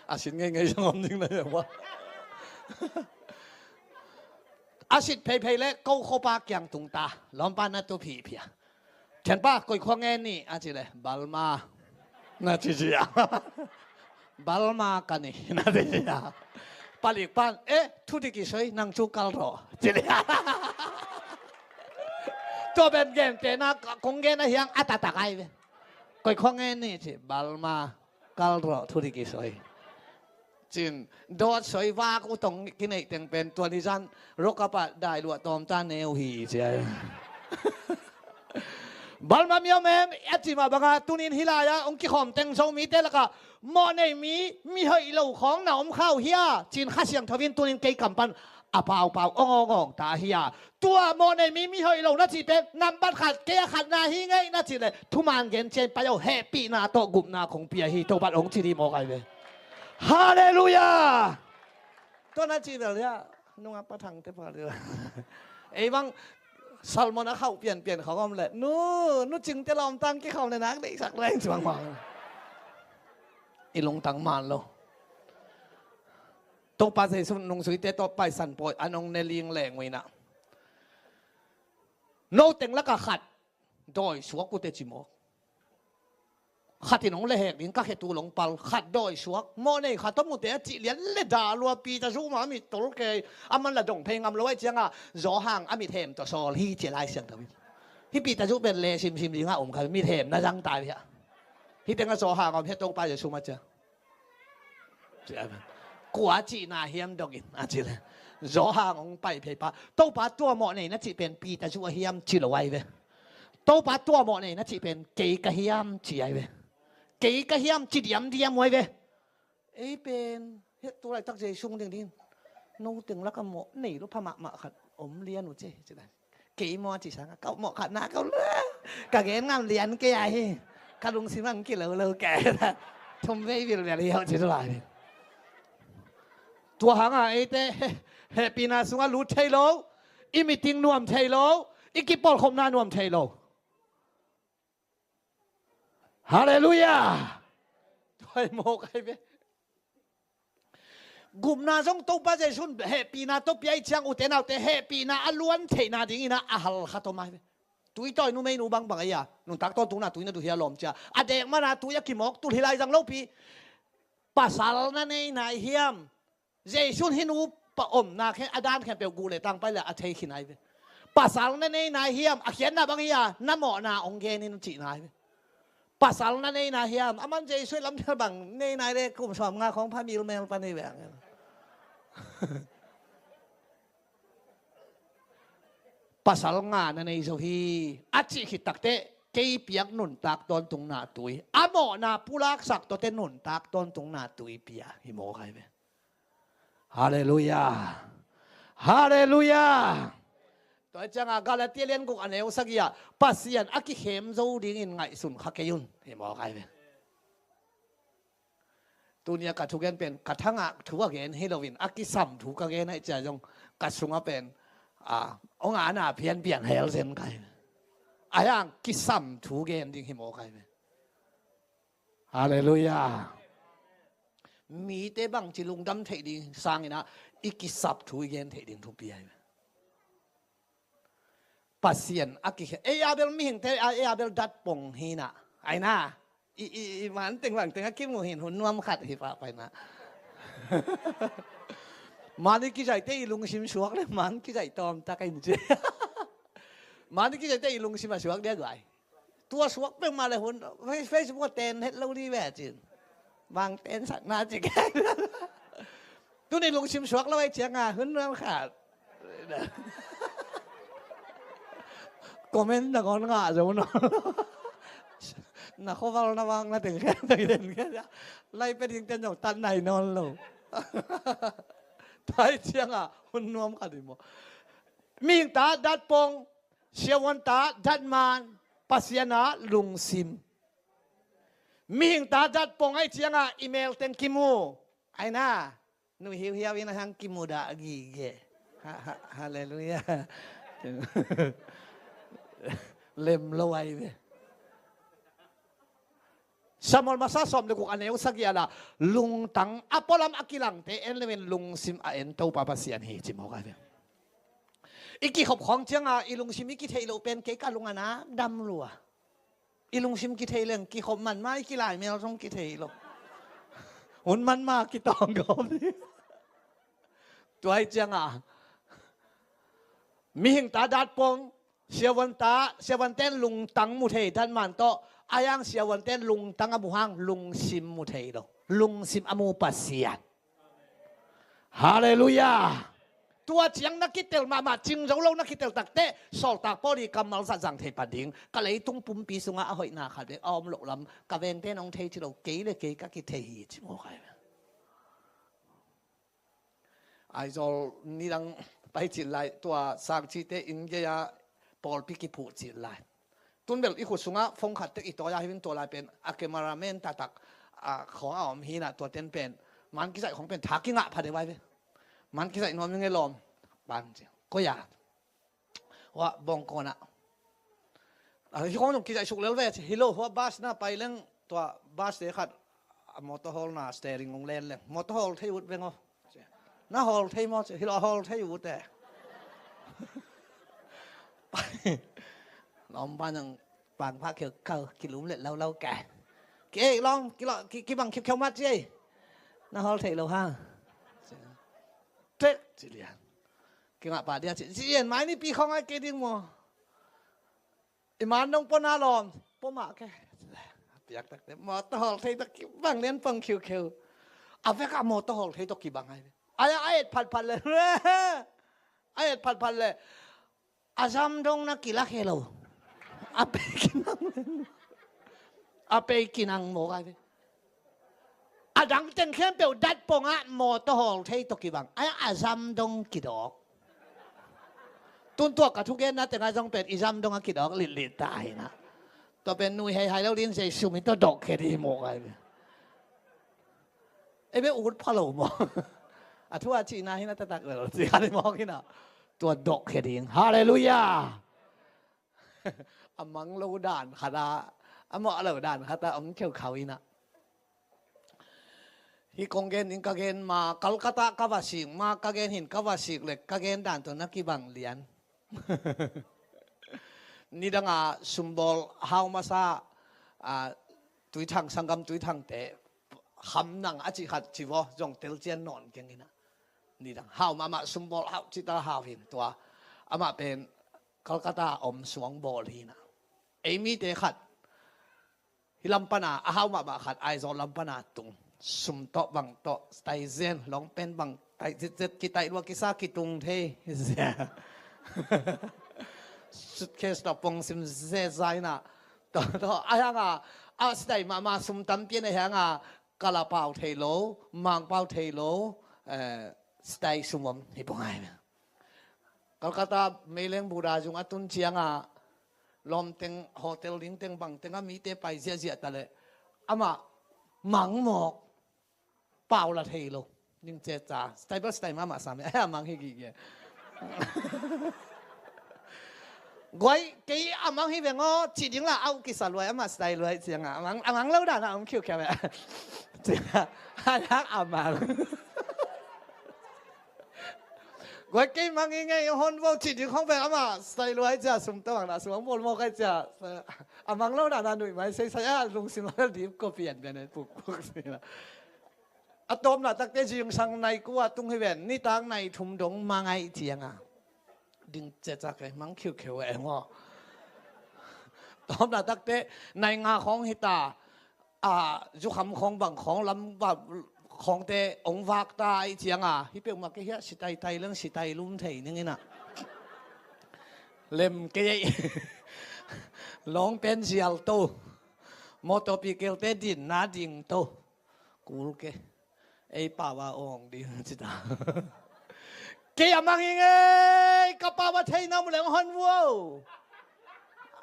A sin ngeingei zong om ding na ya wa. A sit pheiphei le ko khopa kiang tung ta. Lawmpa na tu phihphia. Thianpa, koih khua ngen ni a ci le, Balma. Na ci ci a. Balma ka ni, na ci ci a. Palik pan, eh, thudik i soi, nang cu kal rawh. Ci le. Tua ben gen te na kong gen a hiang a tatak ai ve. Koih khua ngen ni ci, Balma. Kal rawh, thudik i soi. Cin, dawt soi vak u tong kineih teng pen tua ni zan rokapa dai luah tawm ta neu hi ci ai. Balma mi om em, a ci mah banga tunin hi lai-a ong kikhawm teng Zomite laka mawh nei mi, mi hoih lo khawng na om khau hia? Cin Kha Siangtho in tunin kei kam pan a paupau ong ong ong ta hia? Tua mawh nei mi, mi hoih lo na cih pen nambat khat, kei a khatna hi ngei na cih le thuman gen cian pai aw, hehpihna tawh gupna kong pia hi, Topan hong ci dih mawk ai ve. Halleluiah. Tua na cih bel hia, nungak pathang te pha dih. Ei bang salmon a khauh pianpian khawng om le nu, nu cingte lawmtang kikhauh ne nak deihsak leng cuang mawk. I lungtang man lo. Topa Jesu nungzuite tawh Paisan pawi an hong ne ling leng uh inah, no teng laka khat dawi suak uh teh ci mawk. Khat in hong lehhek ding ka khetu long pal, khat dawi suak, mawh nei khat om uh teh a cih lian le dah lua, Peter zu ma a mit tol kei, a man la dong phei ngam lo ai cianga Zawhang a mit hem tawh sawl hi ci Lai Siangtho in. Hi Peter zu pen le simsim dingah om kha, mit hem na zang tai hia. Hi tengah Zawhang a om hia Topa Jesu ma cia. Kua cihna hiam dongin a ci le Zawhang hong pai phei pa Topa tua mawh nei na cih pen Peter zu a hiam ci lo ai ve. Topa tua mawh nei na cih pen kei ka hiam ci ai ve. Kei ka hiam ci diamdiam uh ai ve. Ei pen hih tu laitak Jesu ding ding. No teng laka mawh nei lo pha mahmah khat om lian uh ci ci dan. Kei maw ci sangah ka mawh khat na ka lua. Ka gen ngam lian kei ahi. Ka lungsim ang kilo lo kei. Thum vei vilvel hi hauh ci tu lai. Tua hangah eite hehpihna sungah lut thei lo. I meeting nuam thei lo. I kipawlkhopna nuam thei lo. Halleluiah. Tua hi mawk ai ve. Gupna zong Topa Jesu in hehpihna tawh pia ih ciang, ute naute, hehpihna a luan theihna dingin a halkhat om ai ve. Tui tawi numeinu bangbang ahi a, nuntak tawntungna tui na duh hia lawm cia. A dek mana tui a kimawk tul hi lai zang lopi. Pasal na nei nai hiam? Jesu in hih nu pa omna khen a dan khempeuh guh le tang pai le a thei khin ai ve. Pasal na nei nai hiam? A khiatna bang hi a, na mawhna hong gen in cihna ai ve. Pasal na nei nai hiam? Aman Jesu ih lamdang bang nei nai le kum sawm nga khawng pha mil mel pan hi ve. Pasal nga na nei zo hi a cih khit takteh kei piak nuntak tawntungna tui, a mawhna pulaksak tawte nuntak tawntungna tui pia hi mawk ai ve. Halleluiah. Halleluiah. Tua hi ciangah Galatia lian guk a neu sagih ah Pasian a kikhem zo dingin ngaihsun kha kei un hi mawk ai ve. Tunia ka thugen pen ka thangah thu a gen hi loin a kisam thu ka gen aih cia zong ka sungah pen a hong ana pianpian hel zen kai. A hiang kisam thu gen ding hi mawk ai ve. Halleluiah. Mite bangci lungdam theih ding sangin ah i kisap thu i gen theih ding thupi ai ve. Pasian a kikhe ei a bel mihingte a ei a bel datpong hinah aina i i i man teng bang teng a kimu hin hun nuam khat hi pah paina. Man i kizaite i lungsim suak le man kizai tawm tak in ci. Man i kizaite i lungsim a suak dia guai. Tua suak peng mah le hun Facebook a ten het lo dih ve cin. Bang ten sakna cik. Tuni lungsim suak lo ai cianga hun nuam khat. Comment na ngon ngah zo no. Na khoval na vang na teng khen teng khen khen lai pe ding ten zong tan nai non lo. Tua ai cianga hun nuam khat hi maw. Mihing ta datpong, siavuan ta datman, Pasian a lungsim. Mihing ta datpong ai cianga i mel teng kimu aina. Nui hiuhiau in a hang kimudah gige. Halleluiah. Lem lo ai ve. Samuel masa sawm le guk a neu sagih a la lungtang a pualam a kilangte en leuin lungsim a en Topa Pasian hi ci mawk ai ve. I kikhop khawng cianga i lungsim i kitheih loh pen kei ka lung a nak dam lua. I lungsim kitheih leng kikhop man ma i kilaimel zong kitheih lo. Hun man ma kitawng khop hi. Tua ai cianga mihing ta datpong, siavuan ta siavuan ten lungtang mu thei datman tawh a hiang siavuan ten lungtang a mu hang lungsim mu thei lo. Lungsim a mu Pasian. Halleluiah. Tua ciang na kitel mahmah cing zo lo na kitel takteh sawltak Paul i kammal zat zang thei pan ding. Ka leitung pumpi sungah a hoihna khat bek a om loh lam ka vengte nong thei ci lo kei le kei ka kithei hi ci mawk ai. Aizawl nidang pai cin lai tua sangcite inn gei-a pawlpi kiphuh cin lai. Tun bel i khut sungah phone khat tek i tawi a hi vin tua lai pen a cameraman taktak a khawng a om hinah tua ten pen man kizaih khawng pen tha kingah pha deuh ai ve. Man kizaih nuam ing e lawm. Bang ci koi a hua bawngkawnah a hi khawng zong kizaih suk lel ve ci hi lo hua bus na pai leng tua bus te khat a motor hawl na steering ong len leng motor hawl thei ut veng aw. Na hawl thei maw ci hi lo a hawl thei ut e. Lawmpa nang pangpha kheu khau kilum let lo lo ka. Ki ei lawm kibang khiukheu mat ci ei. Na hawl thei lo ha. Tek ci lian. Kingah pah dia ci ci lian mai ni pi khawng ai kei ding maw. I man nong pona lawm poma ke. Piak takte motor hawl thei tak kibang lian pang khiukheu. A vekah motor hawl thei tak kibang ai. Ai a et phatphat le. A et phatphat le. A zam dong na kilak he lo. A pei kinang. A pei kinang mawk ai ve. A dang teng khempeuh dat pongah mawtaw hawl thei tawh kibang. Ai a zam dong kidawk. Tun tuak ka thugenna tengah zong pen i zam dong a kidawk litlit ta hi na. Tua pen nui hei hai lo din zei sum i tawh dawk khe di hi mawk ai ve. Ei be ut pha lo maw? A thu a cihna hi na taktak lo ci kha di mawk hi na. Tua dawk khe ding. Halleluiah. A mang lo dan khat a, a mawh lo dan khat a om kheukhau hi na. Hi kong gen in ka gen ma Calcutta ka va sik ma ka gen hin ka va sik le ka gen dan tawh na kibang lian. Nidanga sumbawl hau masa a, Tuithang sanggam Tuithangte kham nang a cih khat ci vaw zong telcian nawn keng hi na. Nidang hau mahmah sumbawl hau cita hau hin tua amah pen Calcutta om suang bawl hi na. Ei mite khat hi lam pana a hau mahmah khat Aizawl lam pana tung sum tawh bang tawh tai zen lawngpen bang tai zitzet kitai lua kisa kitung thei zia. Suitcase tawh pong sim zezai na tawh tawh a hianga a sitai mahmah sum tampi na hianga kalapau thei lo mangpau thei lo, eh, sitai sum om hi pong ai. Calcutta meileng Buddha zung a tun cianga lawmteng hotel dingteng bangteng a mite pai ziahziah ta leh amah mang mawk pau la thei lo. Ning ceca stable style mahmah sam a mang hi gige. Guai kei a mang hi veng aw cih ding la au kisa luai amah style luai cianga a mang lo dana om khiukhia ve. Cianga a mang. Guai kei mang hi ngei hon vo cih ding khong ve amah style luai cia sum tawh ang na sum ang bawl mawk ai cia. A mang lo dana nuih mai seisai a lungsim a dip ko pian pian pukpuk sila. A tawpna takte zingsang nai kua tung hi ven nitak nai thum dong mang ai cianga. Ding ceca kei mang khiukheu e maw? Tawpna takte nai nga khawng hita. A zukham khawng bang khawng lam khawngte ong vak ta ai cianga hi peuhmah kei hiah sitaitai leng sitai lum thei ning ina. Lem kei ei. Lawngpen zial to. Mawtawpi kelte dinna ding to. Kul ke. Ei pau a awng ding cita. Kei a mang hi ngei ka pau a thei na mu leng hon vuo.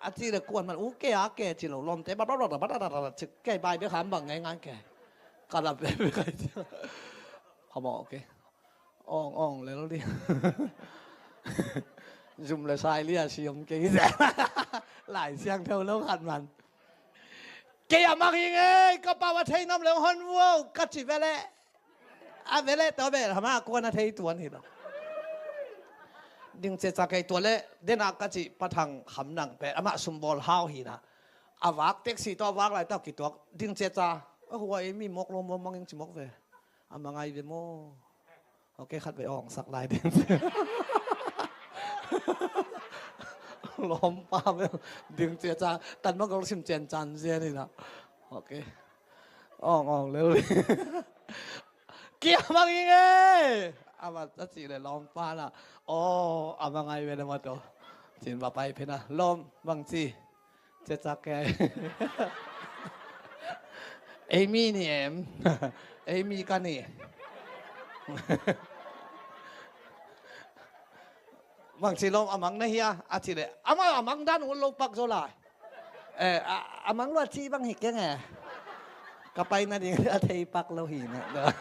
A ci le kuan man u ke a ke ci lo lawmte ba ba ba ba ba ba ba ci kei bai be kham bang ngai ngai ke. Ka la be be kai ci. Kha mawh ke. Awng awng lel ding. Zum le sai lia siam kei. Lai siang theu lo khat man. Kei a mang hi ngei ka pau a thei nam leng hon vuo ka ci ve le. A ve le tawh ve hama kuan a thei tuan hi lo. Ding ceca kei tua le dena ka ci pathang kham nang pe amah sumbawl hau hi na. A vak taxi tawh a vak lai tawh kituak ding ceca a hua ei mi mawk lo maw mangin ci mawk ve. A mangai ve maw? Ok khat ve awng sak lai ding. Lawmpa ve ding ceca tan ma gol sim cen can zian hi na. Ok. Awng awng lel. Kia mang hi ngei. A vat a ci le lawmpa na. Aw a mangai ve na maw to. Cin va pai phena lawm bang ci. Ceca kei. Ei mi ni em? Ei mi ka ni. Bang ci lawm a mang na hia a ci le amah a mang dan un lo pak zo lai. Eh, a mang lua ci bang hi keng e. Ka pai na ding a thei pak lo hi na.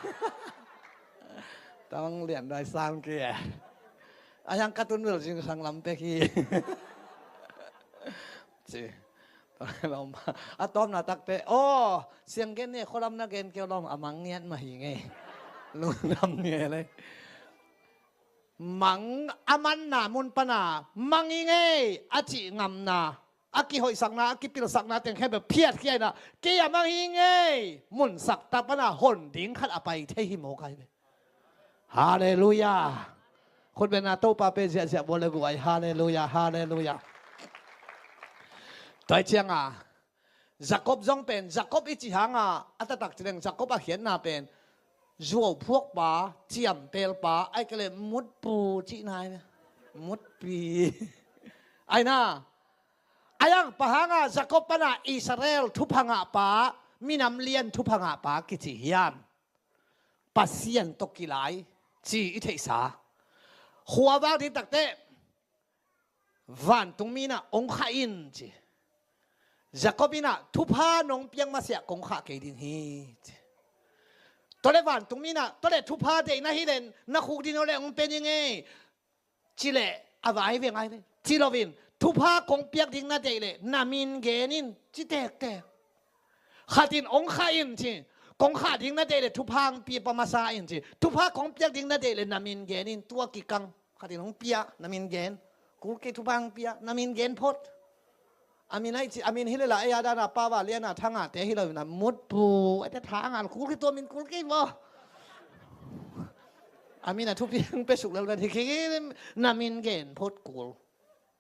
Tang lian dai sang ke e. A hiang ka tun vel zingsang lam pek hi. Ci. A tawpna takte aw siang gen ne khualam na gen keu lawm a mang ngiat mah hi ngei. Lungdam ngiat lei. Mang a manna mun pana mang hi ngei a cih ngamna a kihoihsakna a kipilsakna teng khempeuh phiatkhia ina kei a mang hi ngei munsak ta pana hon ding khat a pai thei hi mawk ai ve. Halleluiah. Khutbetna Topa pe ziahziah bual le guai. Halleluiah, halleluiah. Tua cianga Jacob zong pen Jacob i ci hanga a taktak cileng Jacob a khiatna pen zuau phuakpa ciampelpa ai kele mutpu cihna ai mutpi. Aina A iang pa hanga Jacob pana Israel thupha ngahpa, minam lian thupha ngahpa kici hiam? Pasian tawh kilai ci i theihsa. Khua vak ding takteh vantung mi inah hong khah in ci. Jacob inah thupha nong piak masiah kong khah kei ding hi ci. Tuale vantung mi inah tuale thupha deihna hileh na khuk ding tuale hong pia ding ei. Cileh a vai ve ngai ve. Ci loin thupha kong piak ding na deih leh na min gen in ci tektek. Khat in hong khah in ci. Kong khah ding na deih leh thupha hong pia pa masa in ci. Thupha kong piak ding na deih leh na min gen in. Tua kikang khat in hong pia na min gen. Kul kei thupha hong pia na min gen phot. A min ahi ci, a min hi leh la ei a dana pava liana thangate hi lo ina mutpu aite thangan kul kei tua min kul kei maw? A min a thupi hong pia suk lel ven hi kei na min gen phot kul.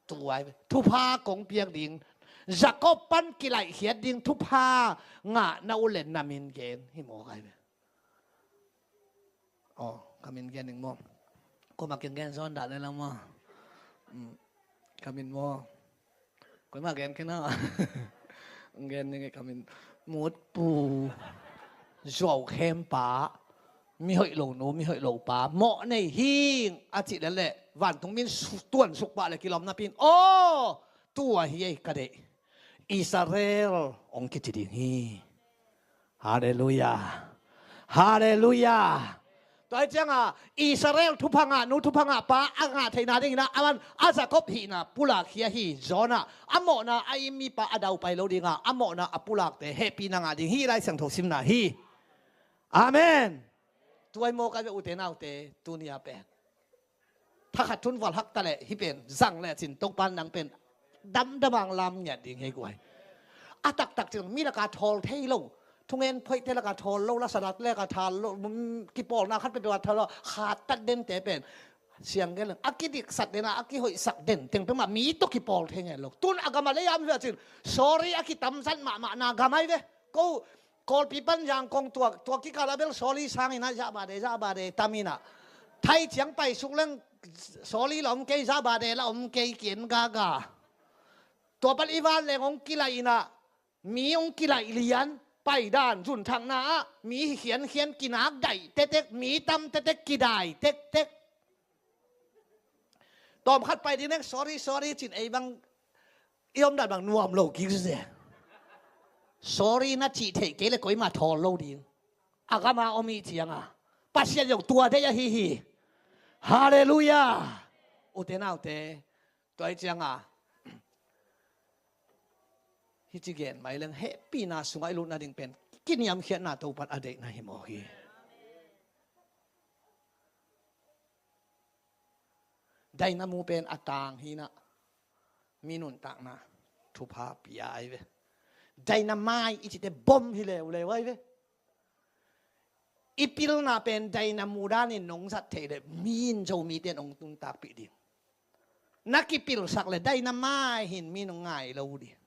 Tua hi ve. Thupha kong piak ding, Jacob pan kilaihkhiat ding thupha ngah na uh leh na min gen hi maw kai ve. Aw, ka min gen ding maw? Kua mah kiang gen zawn dah leh la maw? Mm. Ka min maw? Koi mah gen kei na. Gen ding ka min mutpu. Zuau khempa. Mihoih lo nu, mihoih lo pa, mawh nei hing a cih lel leh vantung min su-, tuan suk pah leh kilawm napi in, aw, tua hi ei ka deih. Israel hong kici ding hi. Halleluiah. Halleluiah. Tua hi cianga Israel thupha ngah nu, thupha ngah pa a ngah theihna dingin ah, a man a Jacob hihna pulak hi a hi. John ah a mawhna a i mipa a daupai lo dinga, a mawhna a pulakte hehpihna ngah ding hi. Lai Siangtho simna hi. Amen. Tua hi maw kai ve ute naute, tuni a pen. Thakhat thun valhak ta leh hih pen zang lecin Topa nang pen damdam ang lam ngiat ding hi guai. A taktak cin mi laka thawl thei lo. Thungen phoihte laka thawl lo, lasanak laka thawl lo, mm, kipawlna khat pen tua thawl lo, khat tat dente pen. Siang gen leng, a kidiksat dena, a kihoihsak den teng pemah mi tawh kipawl thei ngen lo. Tun a gama lei am ve cin, sorry a kitamzat mahmahna gam ai ve. Ko Kawlpi pan Yangon tua, tua kikal a bel sorry sangin ah zahbade, zahbade tamin ah. Thai ciang paisuk leng sorry la om kei, zahbade la om kei, kien gaga. Tua pan i van leng hong kilaih in ah, mi hong kilaih lian, paidan zunthakna ah mi hi khiankhian, kinak daih tektek, mi tam tektek, kidaih tektek. Tawmkhat pai ding leng sorry, sorry cin ei bang i om dan bang nuam lo kik se. Sorry na cih theih kei leh koimah thawl lo ding. A gama om i cianga Pasian zong tua deih ahi hi. Halleluiah. Ute naute, tua i cianga hici gen mai leng hehpihna sungah i lut nading pen kiniamkhiatna Topan a deihna hi maw hi. Dainamu pen a tang hi na, mi nuntakna thupha pia ai ve. Dainamai i cite bom hi leuleu ai ve. I pilna pen dainamu danin nong zat theih leh mi in Zomite nong nuntakpih ding. Na kipilsak leh dainamai hin mi nong ngai lo ding.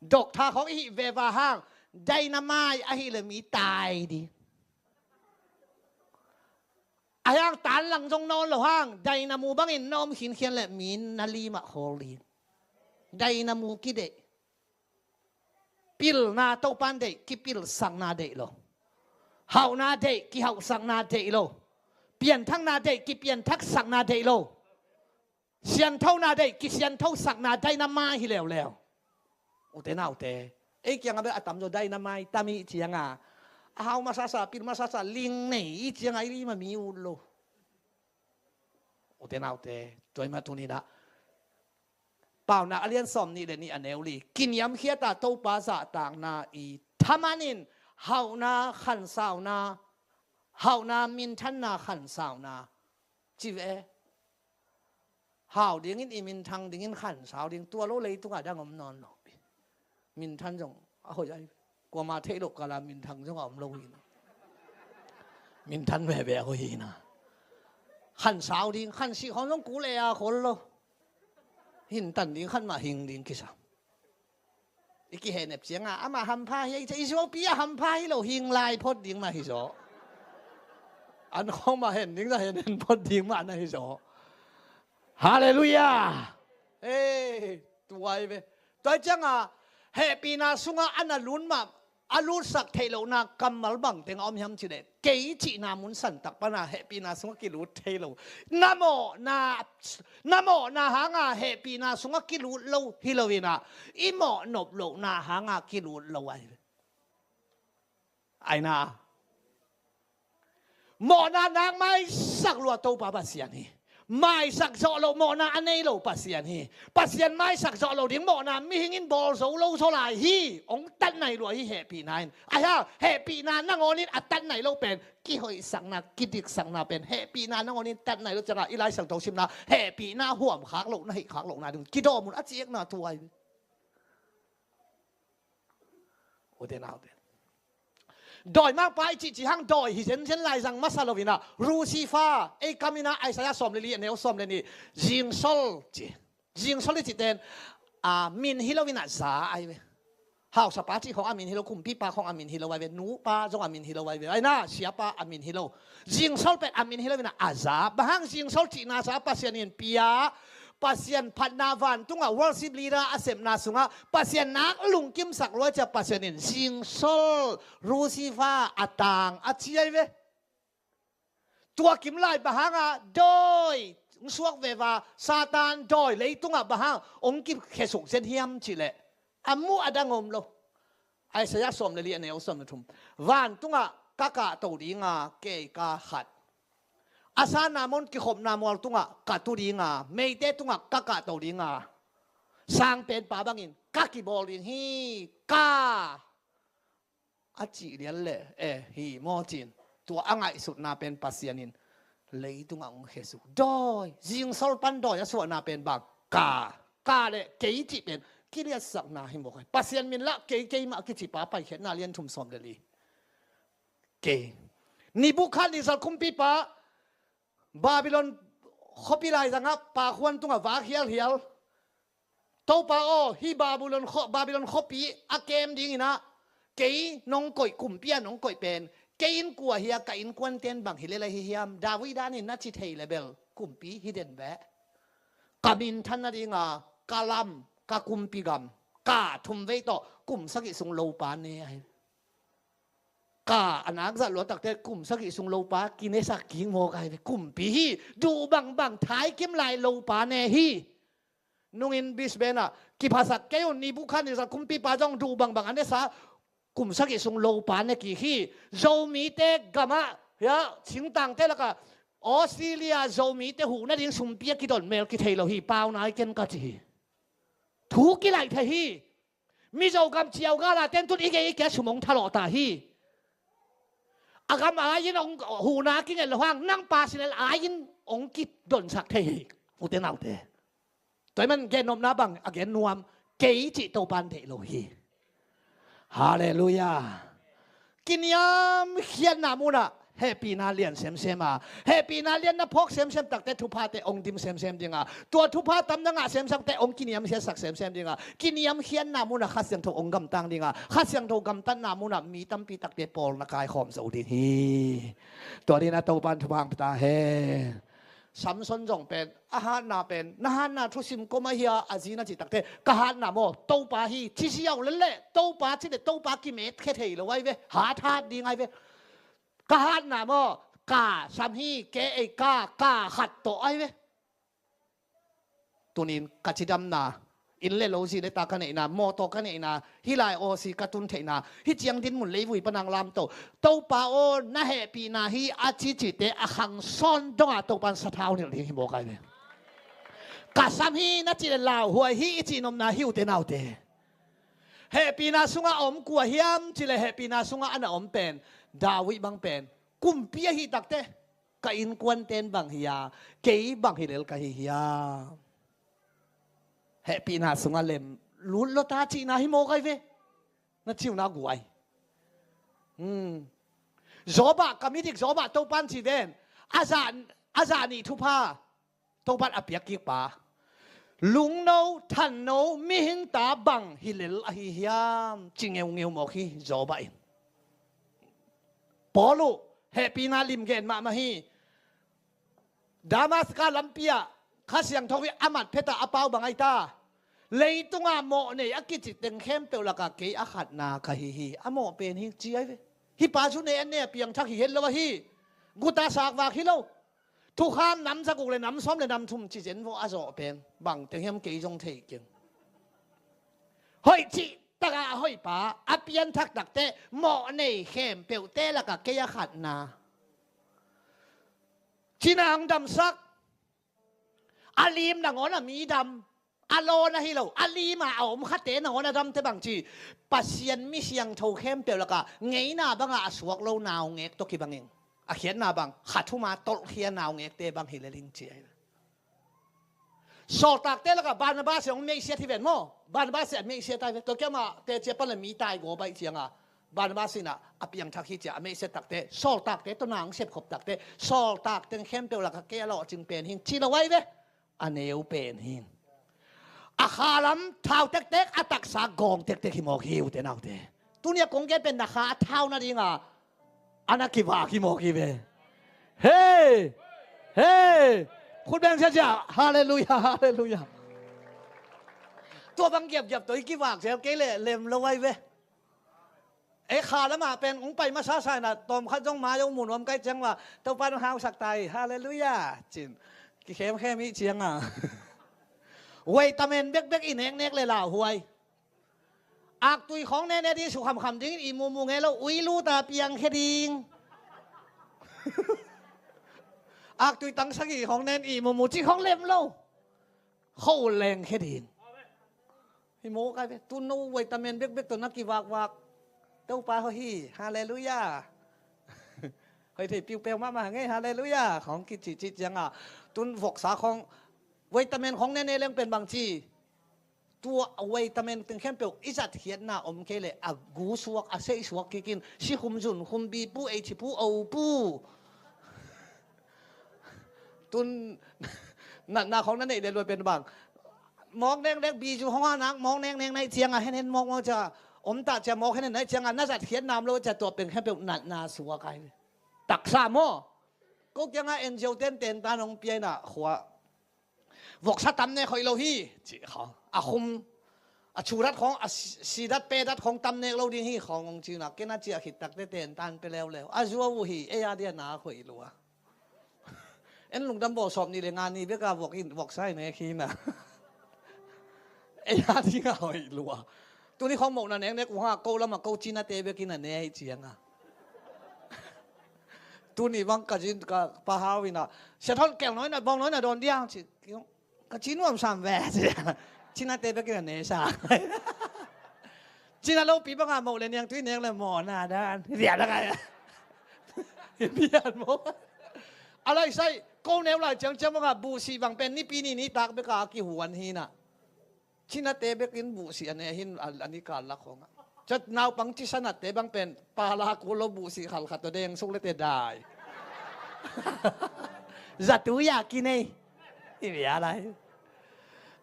Doctor khawng i hih veva hang dainamai ahih leh mi tai ding. A hiang tanlang zong nawn lo hang dainamu bangin na om khinkhian leh mi in na limah khawl ding. Dainamu kideih. Pilna Topan deih, kipilsakna deih lo. Hauhna deih, kihauhsakna deih lo. Pianthakna deih, kipianthaksakna deih lo. Sianthona deih, kisianthosakna, dainamai hi leuleu. Ute naute, ei kiangah bel a tamzaw dainamai tam i cianga, a hau masasa, pil masasa, ling nei i cianga i lima mi ut lo. Ute naute, tua i mah tuninah Paunak a lian sawm nih le nih a neu li. Kiniamkhiata Topa zahtakna i thaman in hauhna khansauna, hauhna minthanna khansauna ci ve. Hau dingin i minthang dingin khansau ding tua lo leitungah dang om nawn lo. Minthan zong a hoih ai. Kuama theih loh kala minthang zong a om lo hi na. Minthan veve a hoih hi na. Khansau ding, khansih khawng zong kul e a khol lo. Hintan ding khan mah hing ding kisa. I kihehnep cianga amah hampha hi a i cia i zuaupi a hampha hi lo hing lai phot ding mah hi zaw. An khawng mah hen ding za hen hen phot ding mah na hi zaw. Halleluiah. Ei, tua hi ve. Tua hi cianga hehpihna sungah a na lut mah, a lutsak theih lohna kammal bang teng a om hiam cih leh, kei cihna mun santak pana hehpihna sungah kilut thei lo. Na mawhna, na mawhna hanga hehpihna sungah kilut lo hi lo inah, i mawh nop lohna hanga kilut lo ahi ve. Aina, mawhna nak maisak lua Topa Pasian hi. Maisak zawh loh mawhna a nei lo Pasian hi. Pasian maisak zawh lo ding mawhna mihing in bawl zo lo zaw lai hi. Hong tat nai lua hi hehpihna in. Ahi hang hehpihna nangawnin a tat nai lo pen kihoihsakna, kidiksakna pen hehpihna nangawnin tat nai lo cianga i Lai Siangtho simna hehpihna huam khak lohna, hih khak lohna ding kidawm un a ci ekna tua hi. Ute naute, dawimangpa i cihcih hang dawi hi zenzen lai zang masa lo inah, Lucifer, ei kam inah Isaiah sawm le li a neu sawm le nih, zingsol ci. Zingsol i cihten a min hi lo inah za ahi ve. Hausapa cih khong a min hi lo, kumpipa khong a min hi lo ahi ve, nupa zong a min hi lo ahi ve, aina siapa a min hi lo. Zingsol pen a min hi lo inah a za. Bang hang zingsol cihna za Pasian in pia, Pasian phatna vantungah worship leader a sepna sungah Pasian nak lungkimsak lua cia Pasian in zingsol, Lucifer, a tang a ci ahi ve. Tua kim lai bang hanga dawi hong suak veva Satan dawi leitungah bang hang hong kikhesuk zen hiam cih leh, a muh a dang om lo. Isaiah sawm le li a neu sawm le thum. Vantungah ka kahto dinga kei ka khat, a sanna mun kikhopna mual tungah ka tu dinga, meite tungah ka kahto dinga, sangpenpa bangin ka kibawl ding hi. Ka a cih lian le e hi maw cin, tua a ngaihsutna pen Pasian in leitungah hong khesuk. Dawi, zingsol pan dawi a suahna pen bang? Ka. Ka le kei cih pen kiliatsakna hi mawk hi. Pasian min lah kei, keimah a kicipa Paikhiatna lian thum sawm le li. Kei. Nebukhadnezzar kumpipa Babylon khuapi laizangah pakhuan tungah vak hialhial. Topa aw, hih Babylon khua, Babylon khuapi a kem dinginah kei nong koih, kumpi a nong koih pen kei in kua hi a, ka innkuanten bang hi lel ahi hiam? David danin na ci thei le bel kumpi hi den beh. Ka minthan nadinga ka lam, ka kumpi gam, ka thumvei tawh kum sagih sung lopa ne ahi. Ka a nak zat luatakte kum sagih sung lopa kinesak kik mawk ahi ve. Kumpi hi, duh bangbang thaikim lai lopa ne hi. Nungin Brisbane ah kiphasak kei un, Nebuchadnezzar kumpipa zong duh bangbang a nesa, kum sagih sung lopa ne kik hi. Zomite gamah, ya, singtangte lakah Australia Zomite huh nading sumpi a kidon mel kithei lo hi, pau nai ken ka ci hi. Thu kilaih thei hi. Mizo gam ciau gala tentun i gei i kia sum hong thalawh ta hi. A gam ai-in hong huhna kinget lo hang nang pasinel ai-in hong kidonsak thei hi. Ute naute, tua hi man gennopna bang a gen nuam, kei cih Topan deih lo hi. Halleluiah. Kiniamkhiatna munah hehpihna lian semsem a, hehpihna lian na phawk semsem takte thuphate hong dim semsem dinga, tua thupha tam na ngah semsem takte hong kiniamkhiatsak semsem dinga, kiniamkhiatna munah Kha Siangtho hong gamtang dinga, Kha Siangtho gamtatna munah mi tampi takte pawl na kaikhawm zo ding hi. Tua dinah Topan thupha hong pia ta hen. Samson zong pen a hatna pen, na hatna thusim kua mah hia a zi na cih takte, ka hatna maw Topa hi, ci ziau lel leh Topa ci leh Topa kimetkhia thei lo ahi ve, hathat ding ahi ve. Ka hatna maw ka sam hi, ke ei ka, ka khat tawh ahi ve. Tunin ka cidamna, inn le lo, zi le ta ka neihna, mawtaw ka neihna, hih lai Aussie ka tun theihna, hih ciang dinmun leivui panang lamto, Topa aw na hehpihna hi a cicite a khang sawn dongah Topan sathau nilh ding hi mawk ahi ve. Ka sam hi na cih le lauhuai hi i cihnopna hi ute naute. Hehpihna sungah a om kua hiam cih le hehpihna sungah a na om pen David bang pen kumpi ahi takte, ka innkuanten bang hi a, kei bang hi lel ka hi hiam? Hehpihna sungah lem lut lawta cihna hi mawk ahi ve. Na ciuna guai. Hmm. Job ah, ka midik Job ah Topan ci ven. A zah, a zah nih thupha Topan a piak kikpa, lungno thanno mihing ta bang hi lel ahi hiam ci ngeungeu mawk hi Job ah in. Paul uh hehpihna lim gen mahmah hi. Damaska lampi ah Kha Siangtho hi a mat phet a a pau bang ai ta. Leitungah mawh nei a kici teng khempeuh lakah kei a khatna ka hi hi. A mawh pen hi ci ai ve. Hih pa cu nei an nei a piangthak hi het lo ahi. Guta sakvak hi lo. Thukham nam zaguk le nam sawm le nam thum ci zen vawh a zawh pen bang teng hiam kei zong thei keng. Hoih cih takah a hoih pa a pianthak takte mawh nei khempeuhte lakah kei a khatna. Cina ang damsak. A lim nangawn a mi dam. A lawn ahi lo, a lima a om khate nangawn a damte bang ci. Pasian mi siangtho khempeuh lakah ngeina bangah a suak lo naungek tawh kibangin a khiatna bang kha thuma tolhkhia naungekte bang hi leling ci ahi. Sawltakte lakah Barnabas in hong meihsiat hi ven maw? Barnabas in a meihsiat ai ve. Tua kiamah teci a pan le mi tai gaw baih cianga Barnabas in a piangthak hi cia a meihsiat takte, sawltakte tawh na hong sepkhop takte, sawltak teng khempeuh lakah kei a lawhcing pen hing ci lo ai ve. A neu pen hi. A kha lam thau tektek, a taksa gawng tektek hi mawk hi ute naute. Tuni a kong gen pen na kha a thau nadinga a na kivak hi mawk hi ve. Hei! Hei! Khut beng sia sia. Halleluia, halleluia. Tua bang giapgiap tawh i kivak sia kei le lem lo ai ve. Ei kha lamah pen ung pai masa sa inah tawmkhat zong ma zong mu nuam kai ciang mah Topa nong hausak ta hi. Halleluia cin kikhemkhem ih cianga. Vitamin bekbek i neknek le lauhuai. Aktui khawng nene ding sukhamkham dingin i mumu nge lo ui luta piangkhia ding. Aktui tang sagih khawng nen i mumu cih khawng lem lo. Kho lengkhia ding. Hi maw kai ve, tu no vitamin bekbek tawh na kivakvak. Topa hawh hi, halleluia. Hoi thei piupeu mahmah ngei, halleluia. Khawng kicihcih cianga tun voksa khawng vitamin khawng nene leng pen bang ci. Tua vitamin teng khempeuh i zatkhiatna om kei leh a gu suak, a seih suak kikin sikhum zunkhum bipu ei thipu opu. Tun natna khawng na neih leh luai pen bang. Mawk neknek bizu hong a nak mawk neknek naih cianga henhen mawkmawk cia om tah cia mawk henhen naih cianga na zatkhiat nam lo cia tua pen khempeuh natna suak ai. Taksa maw? Ko kianga N G O ten tentan hong pia inah khua voksa tam nek hoih lo hi. Cih khawng a khum a chudat khawng a sidat pedat khawng tam nek lo ding hi khawng hong ci inah kena ciah khit takte tentan pe leuleu a zuau uh hi. Ei a dia na hoih lua. En lungdam bawl sawm ni le nga ni beka vok in voksa in ek hi na. Ei a dinga hoih lua. Tuni khawng mawhna neknek uh ha ko lama ko cinate bekin a ne hi cianga. Tuni bang ka zin ka pahau ina sia thawn kel nawina bawng nawina dawn diang ci. Ka ci nuam sam ve. Cinate bekin a ne sa. Cina lopi banga moh le niang tui nek le mawhna dan. Rian a kai. Hi pian maw? A laisai ko neu lai ciangciang banga buhsih bang pen nipi ni nitak beka a kihuan hina. Cinate bekin buhsih a ne hin a ni kal lak khonga. Cat naupang cisa natte bang pen pala kulo buhsih khalkhat to deng suk lete dai. Zatui a kinei. I bia lai.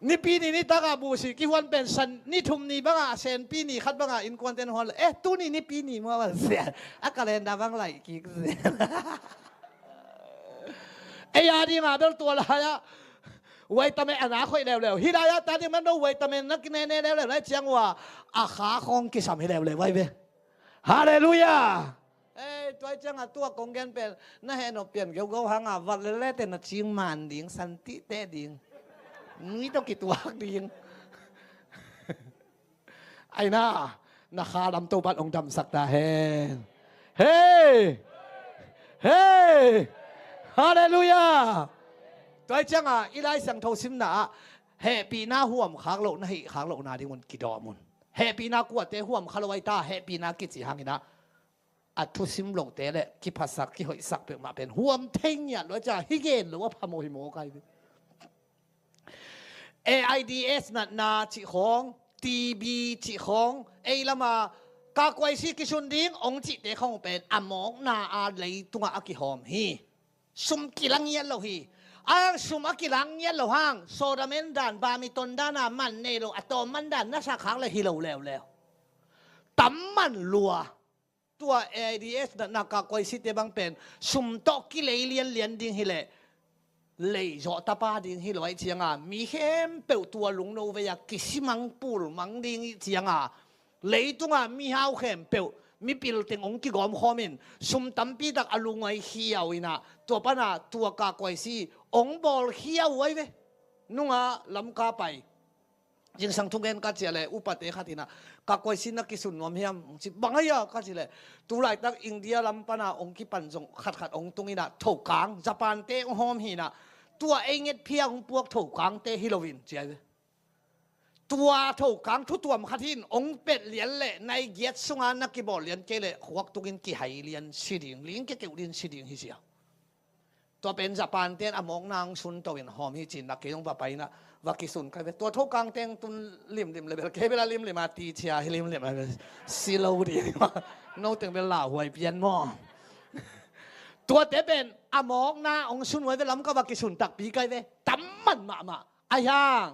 Nipi ni nitaka buhsih kihuan pen san ni thum ni banga senpi ni khat banga innkuanten huan le eh tuni nipi ni mua bang sia. A kalenda bang lai kik sia. Ei a dinga bel tua lai a vitamin a na khoih leuleu. Hi lai a ta ding man no vitamin na kinene leuleu lai ciang ua a kha khong kisam hi leuleu vai ve. Halleluia. Ei tuai cianga tua kong gen pen na heh nop pian geugo hanga vat lelete na cing man ding santihte ding nui tawh kituak ding. Aina na kha lam Topan ong damsak ta hen. Hei. Hei. Halleluia. Tuai cianga i Lai Siangtho simna ah hehpihna huam khak loh na hih khak lohna dingun kidawm un. Hehpihna kuate huam kha lo ai ta hehpihna kici hangina a thusim lote le kiphasak kihoihsak peuhmah pen huam thei ngiat lo a cia hi gen lo a phamo hi maw kai. AIDS natna cih khawng, TB cih khawng, ei lama kakuaisi kisun ding ong cihte khawng pen a mawkna a leitungah a kihawm hi. Sum kilang ngiat lo hi. Ang sum a kilang ngiat lo hang sawdamen dan bamiton dana man nei lo a tawm man dan na sak khak le hi lo leuleu. Tam man lua. Tua AIDS natna kakuaisite bang pen sum tawh kilei lianlian ding hileh leizawh tapa ding hi lo ahih cianga, mi khempeuh tua lungno vei-a kisimang pulmang ding ih cianga, leitungah mihau khempeuh mipil teng hong kigawmkhawm in, sum tampi tak a lungngai khiau inah, tua pana tua kakuaisi hong bawl khiau uh ahi ve. Nungah Lamka pai. Zingsang thugen ka ciah leh upate khat inah, kakuaisi na kisun nuam hiam? Hong ci, bang ahi a ka cih leh, tulaitak India lam pana hong kipan zong khatkhat hong tung inah, thokang Japan-te hong hawm hi inah, tua ei ngetphia hong puak thokangte hi loin ci ahi ve. Tua thokang thutuam khat hi in, hong pet lian leh nai giat sunga na kibawl lian kei leh khuak tukin kihai lian si ding, ling kekeuh lian si ding hi sia. Tua pen Japan-ten a mawkna hong sunto in hawm hi ci-in a kei zong va pai inah va kisun kai ve. Tua thokang teng tun limlim le bel, kei bel a limlim a ti cia hi limlim a bel si lo ding. No teng bel lauhuai pian maw? Tuate pen a mawkna hong sun uh ahi ve, Lamka va kisun takpi kai ve. Tam man mahmah. Ahi hang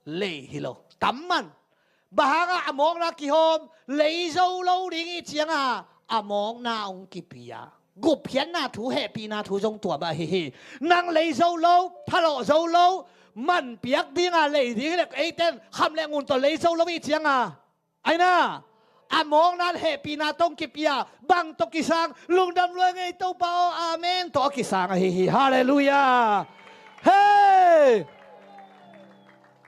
lei hi lo. Tam man. Bang hangah a mawkna kihawm, lei zo lo ding ih cianga a mawkna hong kipia. Gupkhiatna thu, hehpihna thu zong tua mah ahi hi. Nang lei zo lo, thalawh zo lo, man piak dinga lei ding hi leh, eiten kham le ngun tawh lei zo lo ih cianga, aina, a mawkna hehpihna tawh hong kipia, bang tawh kisang? Lungdam lua ing ei Topa aw, amen tawh a kisang ahi hi. Halleluiah. Hei!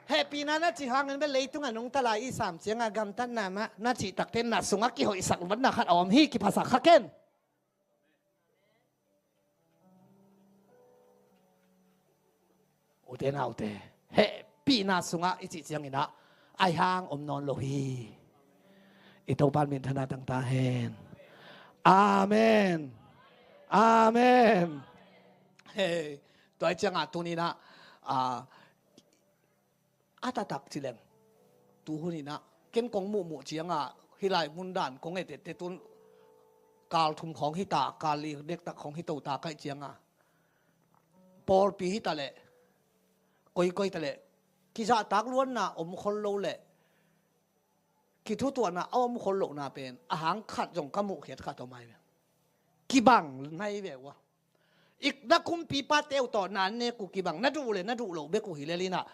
Hehpihna na cih hangin bel leitungah nungta lai ih sam cianga gamtatna mah na cih takte na sungah kihoihsak lotna khat a om hi, kiphasak kha ken. Ute naute, hehpihna sungah i cih cianginah aihang om nawn lo hi. I Topa in minthana tangta hen. Amen. Amen. Hei, tua ih ciangah tuninah, a, a taktak ci leng, tuhun inah ken kong muhmuh ciangah hih lai mundan kong etette tun kal thum khawng hita, kal li dektak khawng hito ta kaih ciangah, pawlpi hita leh, koikoi ta leh, kizahtak luanna om khol lo leh kithutuahna a om khol lohna pen a hang khat zong ka muhkhiat khat om ai ve. Kibang nai ve uh a. Na kumpipate uh tawh na nek uh kibang, na duh le na duh loh bek uh hi lel inah,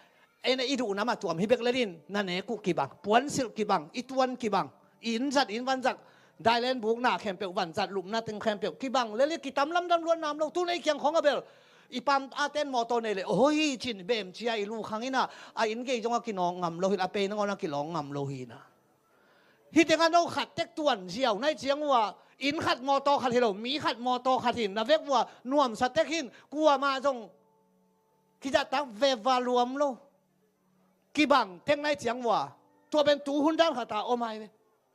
ei na i duhna mah tuam hi bek lel in na nek uh kibang, puansilh kibang, i tuan kibang, i inn zat, inn vanzat, dailen bukna khempeuh, vanzat lupna teng khempeuh kibang lel ih kitam lamdang luat nam lo. Tu na i kiang khawng a bel i pam a ten mawtaw nei le, ohi cin bem cia i lukhang inah, a inn gei zong a kinawng ngam lo hi, a pei nangawn a kilawng ngam lo hi inah. Hih tengah no khat tek tuan ziau na hih ciang uh a, inn khat mawtaw khat hi lo, mi khat mawtaw khat hi in, na vek uh a nuamsa tek hi in, kuamah zong kizahtak veva luam lo. Kibang tek na hih ciang uh a, tua pen tuhun dan khat a om ai ve.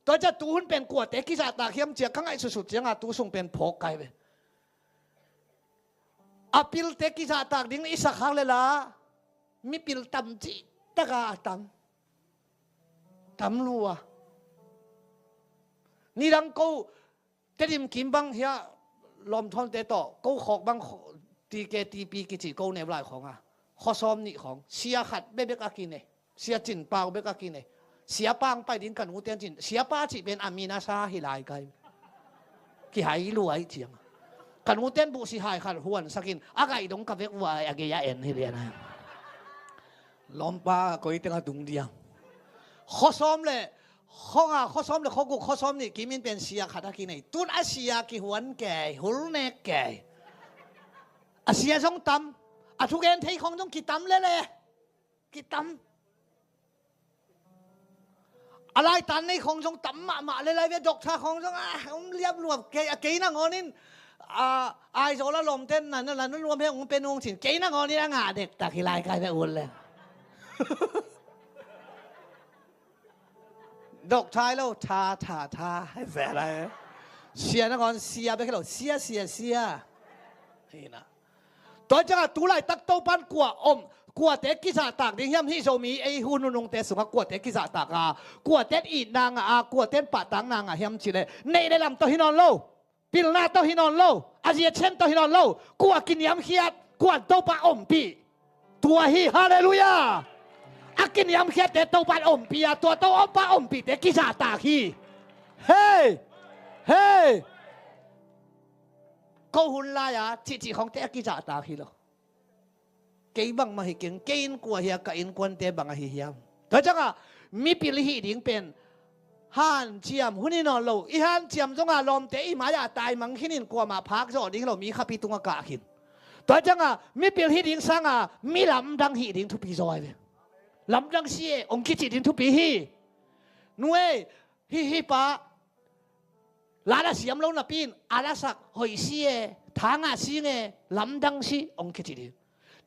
Tua ciah tuhun pen kuate kizahtak hiam ciah ka ngaihsutsut cianga tu sung pen phawk kai ve. A pilte kizahtak ding i sak hak le la, mipil tam cih taka a tam. Tam lua. Nidang ko Tedim kim bang hiah lawmthawnte tawh ko khawk bang, T K T P kici ko neu lai khawng a, khuasawm nih khawng sia khat bekbek a kinei. Sia Cin Pau bek a kinei. Siapa hong pai ding ka nute in cin, siapa cih pen a min a sa hi lai kai. Kihai lua ih ciang. Ka nute in buhsi hai khat huansakin a gaih dong ka vek uh a, a gei a en hi lian a. Lawmpa koi teng a tung diam. Khuasawm le khuanga, khuasawm le khuaguk, khuasawm nih kim in pen sia khat a kinei. Tun a sia kihuan kei, hul nek kei. A sia zong tam. A thugen thei khawng zong kitam lele. Kitam. A laitan nei khawng zong tam mahmah le lai ve, doctor khawng zong a um liap luap kei, a kei nangawnin a Aizawl a lawmte na na la nuam he hong pe nung cin, kei nangawnin a ngah dektak hi lai kai ve ul le. Doctor hi lo, tha tha tha, sia nangawn sia bek hi lo, sia sia sia. Hi na. Tua ciangah tu laitak Topan kua om, kuate kizahtak ding hiam? Hih Zomi ei hun nunungte sungah kuate kizahtak a, kuaten itna ngah a, kuaten pahtakna ngah hiam cileh neih le lam tawh hi nawn lo, pilna tawh hi nawn lo, a ziacian tawh hi nawn lo. Kua kiniamkhiat, kuan Topa ompih. Tua hi, halleluiah. A kiniamkhiatte Topan ompih a, tua Topa ompihte kizahtak hi. Hei! Hei! Ko hun lai-a cihcih khawngte a kizahtak hi lo. Kei bangmah hi keng, kei innkuan hi a, ka innkuante bang ahi hiam? Tua ciangah mipil i hih ding pen hanciam hun hi nawn lo. I hanciam zongah lawmte i mai-ah taimang khin in, kuamah phak zawh ding hi lo, mi khapi tungah kah khin. Tua ciangah mipil hih ding sangah mi lamdang hih ding thupi zaw hi ve. Lamdang si e hong kicih ding thupi hi. Nu ei, hih, hih pa la la siam lo napi in a lasak hoih si e, tha ngah si nge, lamdang si hong kicih ding.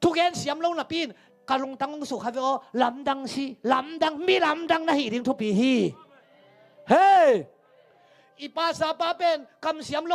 Thugen siam lo napi in ka lungtang hong sukha ve aw, lamdang si, lamdang, mi lamdang na hih ding thupi hi. Hei! I pastor pa pen kamsiam lo